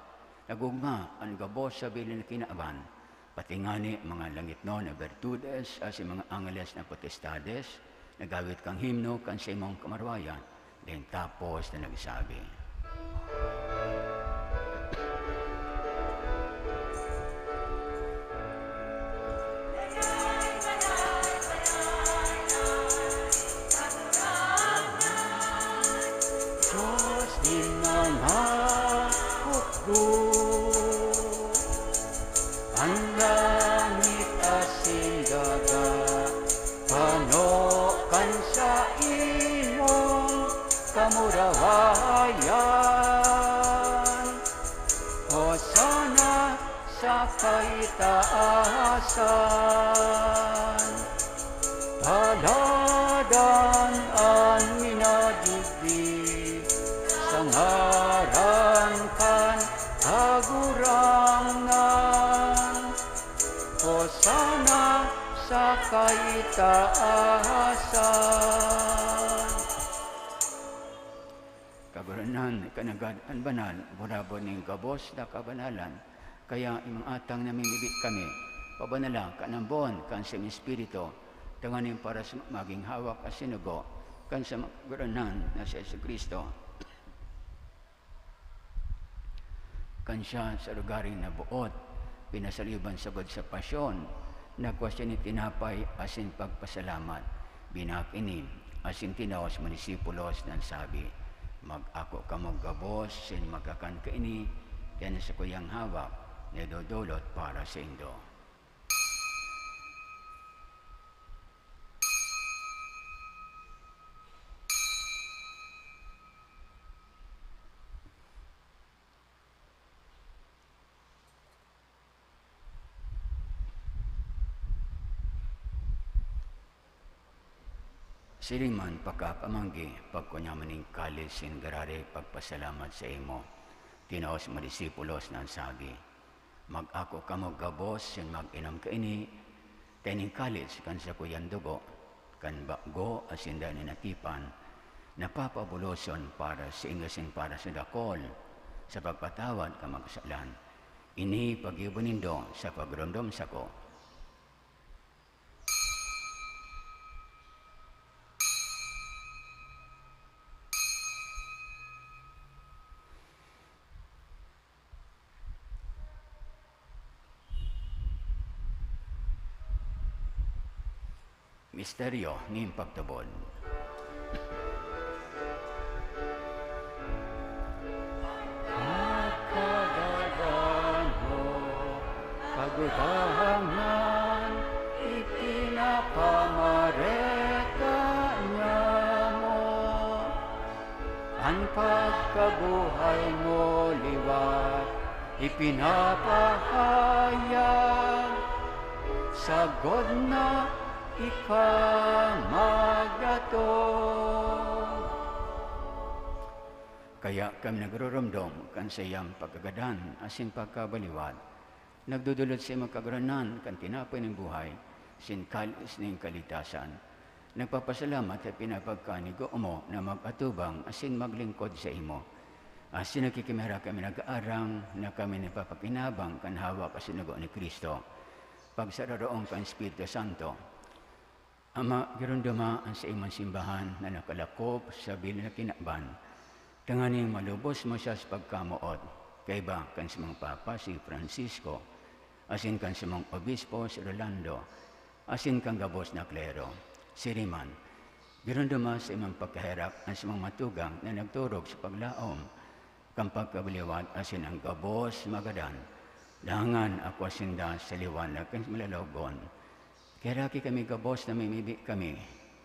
nag-ogma an gabos sa bilin na kinaban, pati ngani mga langitnon na bertudes asin mga angeles na potestades, nag-awit kan himno kan saimong kamurawayan, daing tapos na nagsabi, Dios nin mga hukbo, an langit asin daga, pano kan saimong kamurawayan. Hosana sa kaitaasan. Paladan an minadigdi sa ngaran kan Kagurangnan. Hosana sa kaitaasan. Kagurangnan, ika nanggad an banal, burabod nin gabos na kabanalan. Kaya imong atang namimibi kami, pabanala kan ambon kan saimong Espiritu, tanganing para sa magin hawak asin dugo kan samong Kagurangnan na si Jesu-Cristo. Kan siya sa lugaring naboot, pinasaliban sagkod sa pasyon, nagkua siya nin tinapay asin pagpasalamat, binahak ini, asin tinaw sa mga disipulos na nagsabi, "Mag-ako kamo gabos asin magkakan kaini, kaya an sakuyang hawak na idodolot para saindo." Siring man pakapamanggi, pagkua niya man nin kalis nin gararay pagpasalamat saimo, tinaw sa mga disipulos na nagsabi, "Mag-ako kamo gabos asin mag-inom kaini, ta ining kalis kan sakuyang dugo, kan bago asin dai na natipan, na papabuloson para saindo asin para sa dakul, sa pagpatawad kan mga kasalan. Ini paggibo nindo sa pagromdom sako." Misteryo nin pagtubod. Pagkagadan mo, Kagurangnan, ipinapamareka niamo. An pagkabuhay mo liwat ipinapahayag, sagkod na ika magdatong. Kaya kami nagroromdom kan saiyang pagkagadan asin pagkabaliwat, nagdodolot saimo, Kagurangnan, kan tinapay nin buhay asin kalis nin kaligtasan. Nagpapasalamat sa pinapagkanigo mo na mag-atubang asin maglingkod saimo. Asin nagkikimera kami nag-aarang na kami nagpapakinabang kan hawak asin dugo ni Cristo, pagsararaong kan Espiritu Santo. Ama, girundoma an saimong simbahan na nakalakop sa bilog na kinaban, tanganing malubos mo siya sa pagkamoot, kaiba kan samong Papa, si Francisco, asin kan samong Obispo, si Rolando, asin kan gabos na klero. Siriman, girundoma sa imong pagkaherak an samong matugang na nagturog sa paglaom kan pagkabaliwat asin an gabos magadan. Dangan ako sinda sa liwanag kan malalogon. Kaheraki kami gabos na mimibi kami,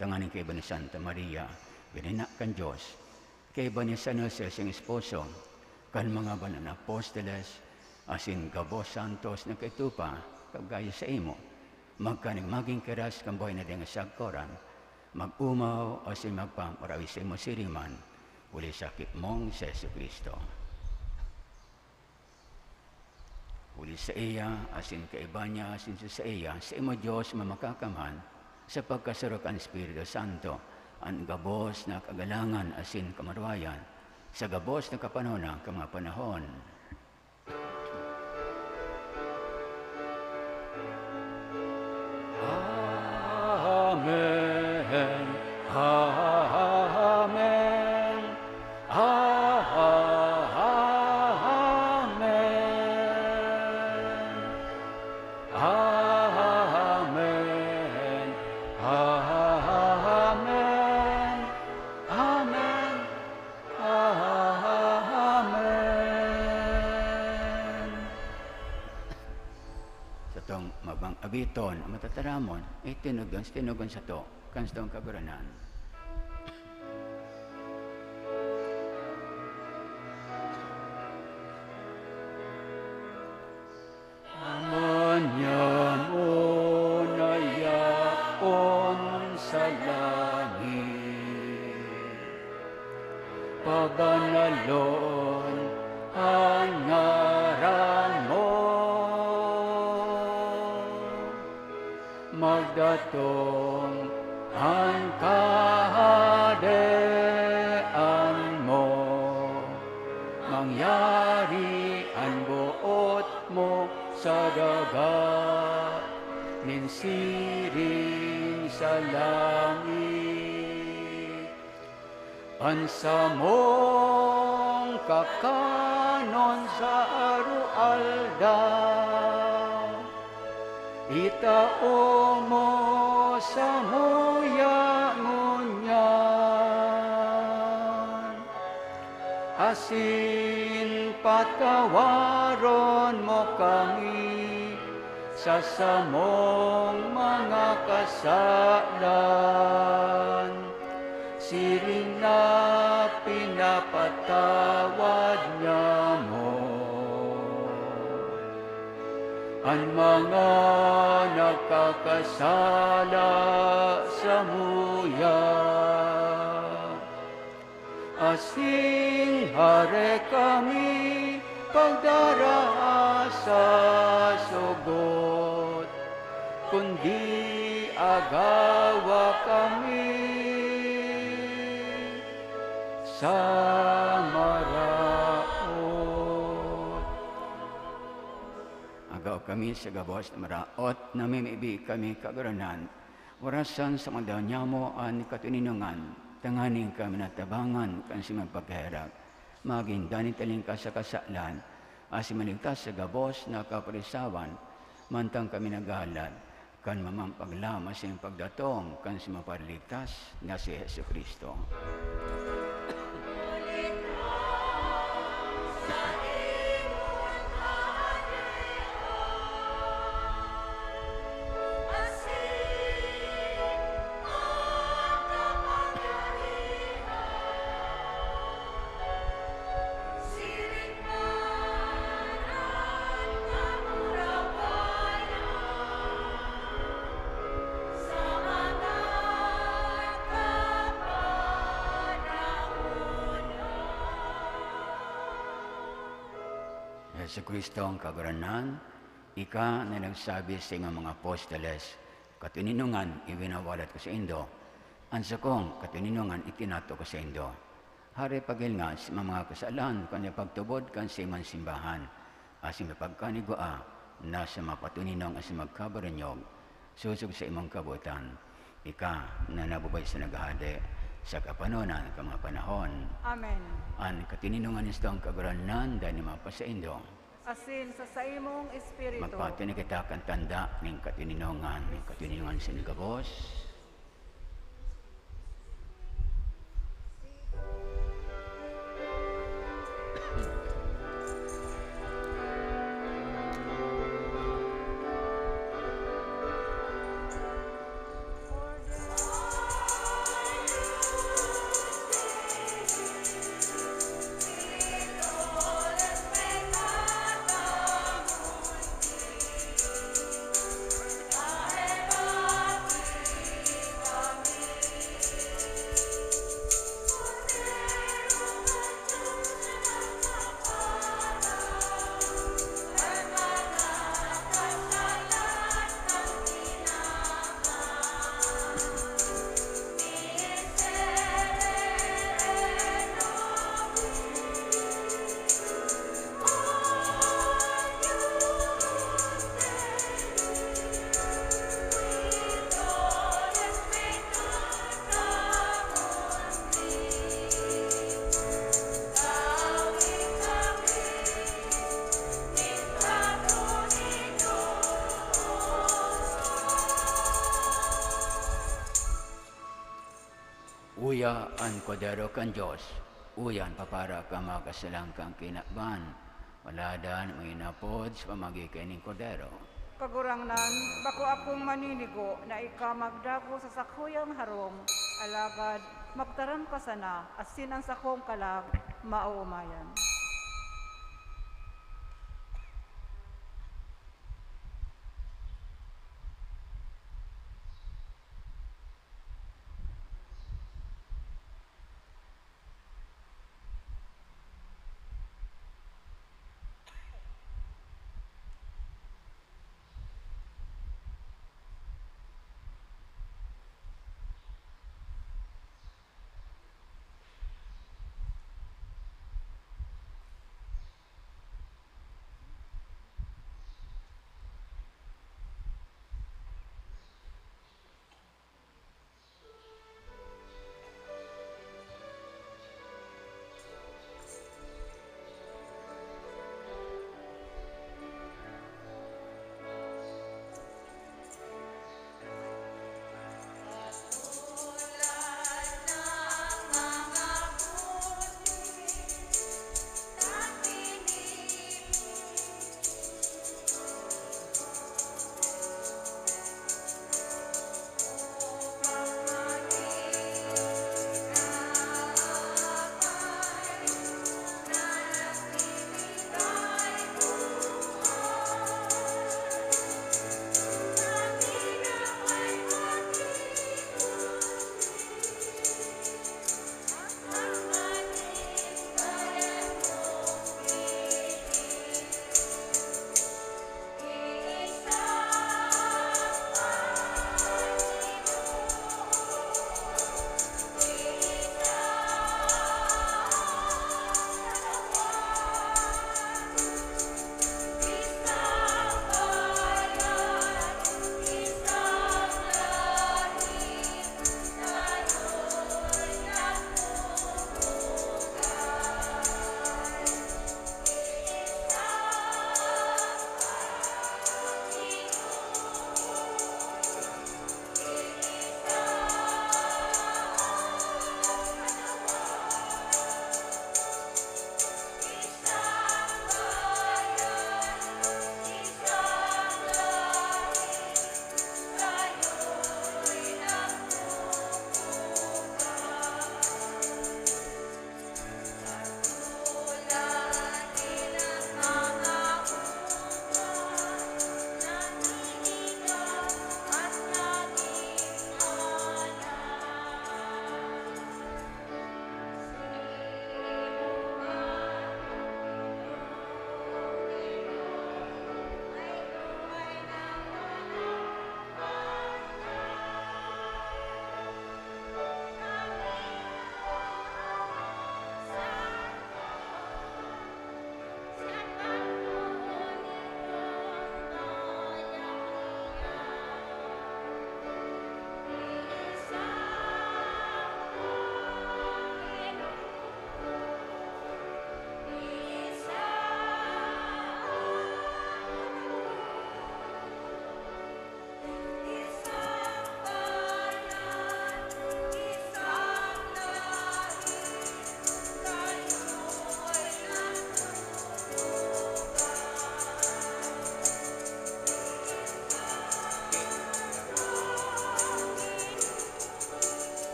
tanganing kaiba ni Santa Maria, binina kan Dios, kaiba ni San Jose siyang esposo, kan mga banal na apostoles, asin gabos santos na kaitupa, kagaya saimo, magkaning magin kiras kan buhay na dai sagkoran, mag-omaw asin magpaparawi saimo siriman, huli sa sakit mong si Jesu-Cristo. Huli saiya, asin kaiba niya, asin sa saiya, saimo Dios, Ama Makakamhan, sa pagkasaro kan Espiritu Santo, an gabos na kagalangan asin kamarwayan, sa gabos na kapanahonan kan mga panahon. Amen. Amen. Amen. Amen. Amen. Amen. Amen. Satong mabang abiton, matataramon, itinugon, tinugon sato, kan satong Kagurangnan. Ama niamo na yaon sa langit, pabanalon an ngaran mo. Magdatong an Kahadean mo, mangyari an boot mo sa daga nin siring sa langit. An samong kakanon sa aroaldaw, itao mo samuya ngunyan, asin patawaron mo kami sa samong mga kasalan, siring na pinapatawad niamo an mga nagkakasala samuya. Asin hare kami pagdara sa sugot, kundi agawa kami sa maraot. Agaw kami sa gabos na maraot, namimibi kami, Kagurangnan, orasan sa mga daw niamo an katoninongan, tanganing kami natabangan kan simang pagkaherak, magin danit talingkas sa kasalan, asin maligtas sa gabos na kaparisawan, mantang kami naghahalat kan mamang paglaom asin pagdatong kan simang Paraligtas na si Jesu-Cristo. Jesu-Cristo ang Kagurangnan, ika na nagsabi sa mga apostoles, "Katoninongan, iwinawalat ko saindo, An sakong katoninongan itinato ko saindo. Hari paghinga sa mga kasalan kan pagtubod kan saimong simbahan, asin pagkanigwaa na sa mapatoninong asin magkabaranyog, sosog sa imong kabotan, ika na nabubuhay sa naghahade sa kapanonan kan mga panahon. Amen. An katoninongan nistong Kagurangnan dai na mapasaindo. Asin sa saimong espiritu. Magpatini kita kan tanda nin katoninongan, nin katoninongan sa gabos. Uya an Kordero kan Dios, uya an papara kan mga kasalan kan kinaban. Maladan, mayo na apod sa pamagigay nin Kordero. Kagurangnan, bako akong maninigo na ika magdagos sa sakuyang harong, alagad magtaram ka sana, asin an sakong kalag maoomayan.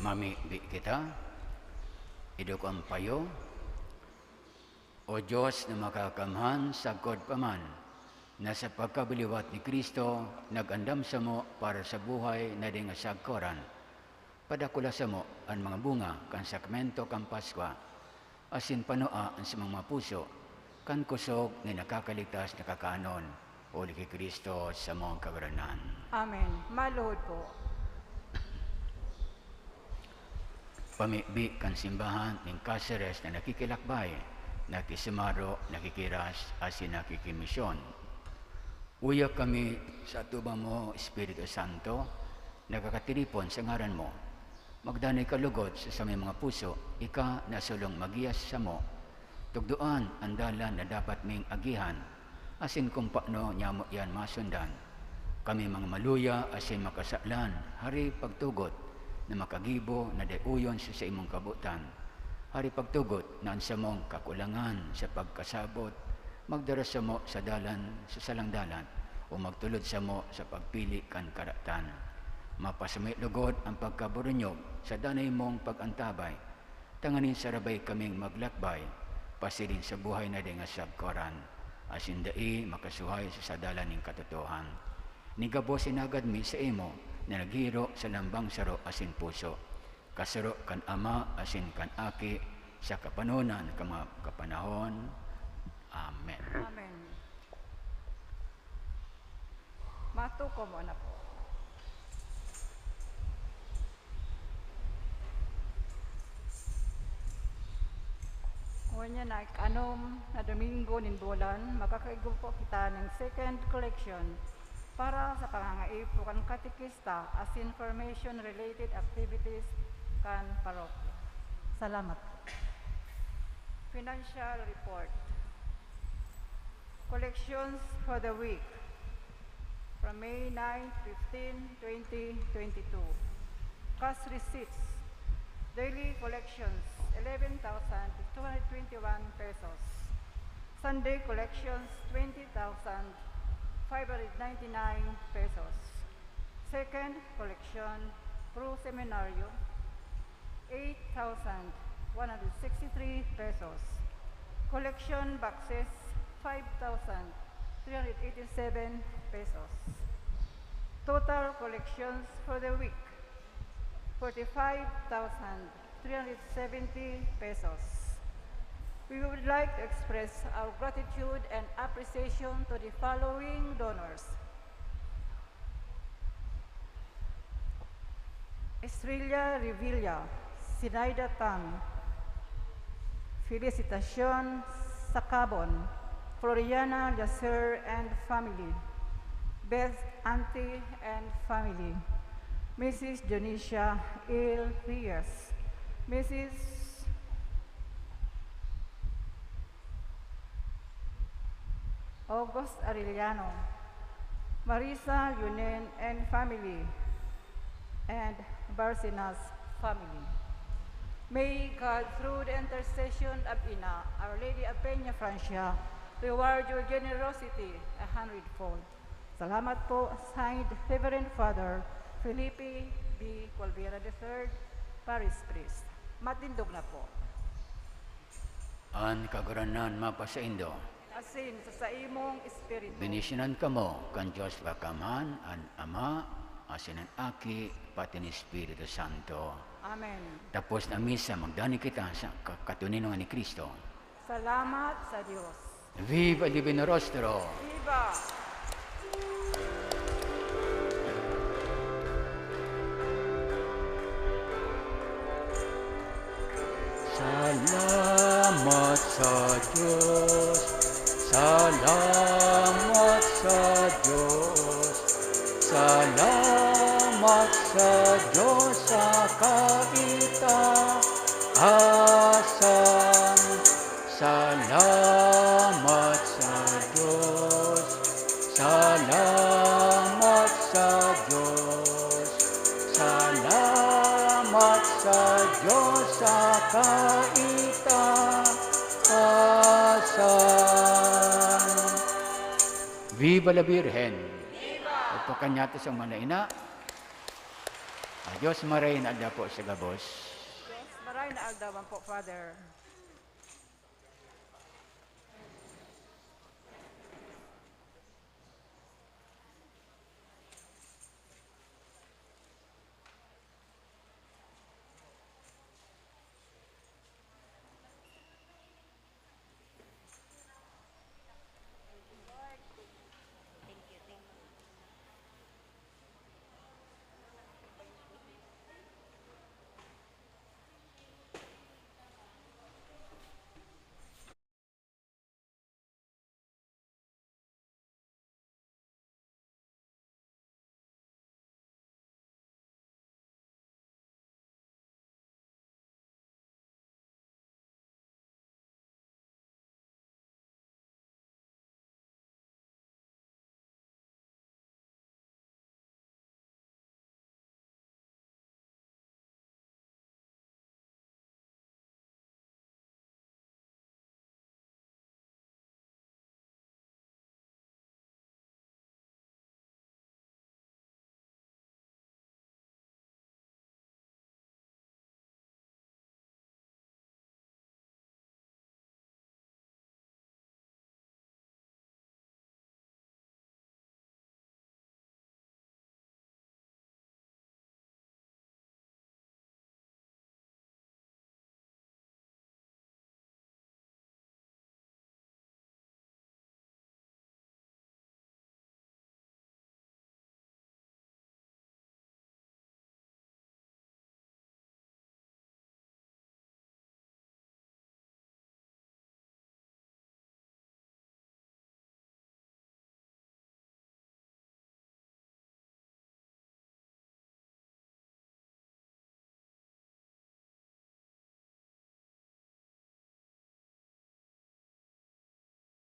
Mamibi kita, iduko an payo. O Dios na makakamhan, sagkod pa man na sa pagkabaliwat ni Cristo nag-andam samo para sa buhay na di nga sagkoran, padakula samo an mga bunga kan sakramento kan Paskwa, asin panua an samong mga puso kan kusog na nakakaligtas na kakanon, huli ki Cristo samong Kagurangnan. Amen. Maluhod po. Pamibi kan simbahan nin Caceres na nakikilakbay, nakisumaro, nakikiras, asin nakikimisyon. Uya kami sa atubang mo, Espiritu Santo, nagkakatiripon sa ngaran mo. Magdanay ka lugod sa samong mga puso, ika na solong maggiya samo. Tugdoan an dalan na dapat ming agihan, asin kun paano nyamo iyan masundan. Kami mga maluya asin makasalan, hari pagtugot na makagibo na dai-uyon sa saimong kabotan. Hari pagtugot na an samong kakulangan sa pagkasabot magdara samo sa dalan, sa salang dalan, o magtulod samo sa pagpili kan karatan. Mapasami lugod an pagkaburunyog sa danay mong pag-antabay, tanganing sarabay kaming maglakbay pasiring sa buhay na dai nga sagkoran, asin dai makasuhay sa sadalan nin katotoohan. Nin gabos inagad mi saimo na naghihiro sa lambang saro asin puso, kasaro kan Ama asin kan Aki, sa kapanonan kan mga kapanahon. Amen. Amen. Matukom na po. Ngunyan na ikanom na Domingo nin bulan, makakaigwa po kita nin second collection para sa pangangaipo kan katekista asin formation-related activities kan parokya. Salamat po. Financial report. Collections for the week from May nine, fifteen, twenty twenty-two. Cash receipts. Daily collections, eleven thousand two hundred twenty-one pesos. Sunday collections, twenty thousand five hundred ninety-nine pesos. Second collection, pro seminario, eight thousand one hundred sixty-three pesos. Collection boxes, five thousand three hundred eighty-seven pesos. Total collections for the week, forty-five thousand three hundred seventy pesos. We would like to express our gratitude and appreciation to the following donors: Estrella Revilla, Sinaida Tan, Felicitacion Sacabon, Floriana Lacer and family, Beth Auntie and family, Missus Dionisia Il Reyes, Missus August Arellano, Marisa Yunen and family, and Barcenas family. May God, through the intercession of Ina, Our Lady of Peña Francia, reward your generosity a hundredfold. Salamat po. Signed, Reverend Father Felipe B. Colbera the third, Parish Priest. Matindog na po. An Kagurangnan mapasaindo. Asin sa saimong espiritu. Benisyonan kamo kan Dios Kakamhan, an Ama, asin an Aki, pati an Espiritu Santo. Amen. Tapos na misa, magdanay kita sa ka-, katoninongan ni Cristo. Salamat sa Dios. Viva el Divino Rostro! Viva! Salamat sa Dios, salamat sa Dios, salamat sa Dios sa kaitaasan. Salamat sa Dios, salamat sa Dios, salamat sa Dios sa kaitaasan. Viva la Virgen! Viva! Upakan niya ito sa mga ina. Ah, Diyos maray na aldaw po sa gabos. Diyos, maray na aldaw man po, Father.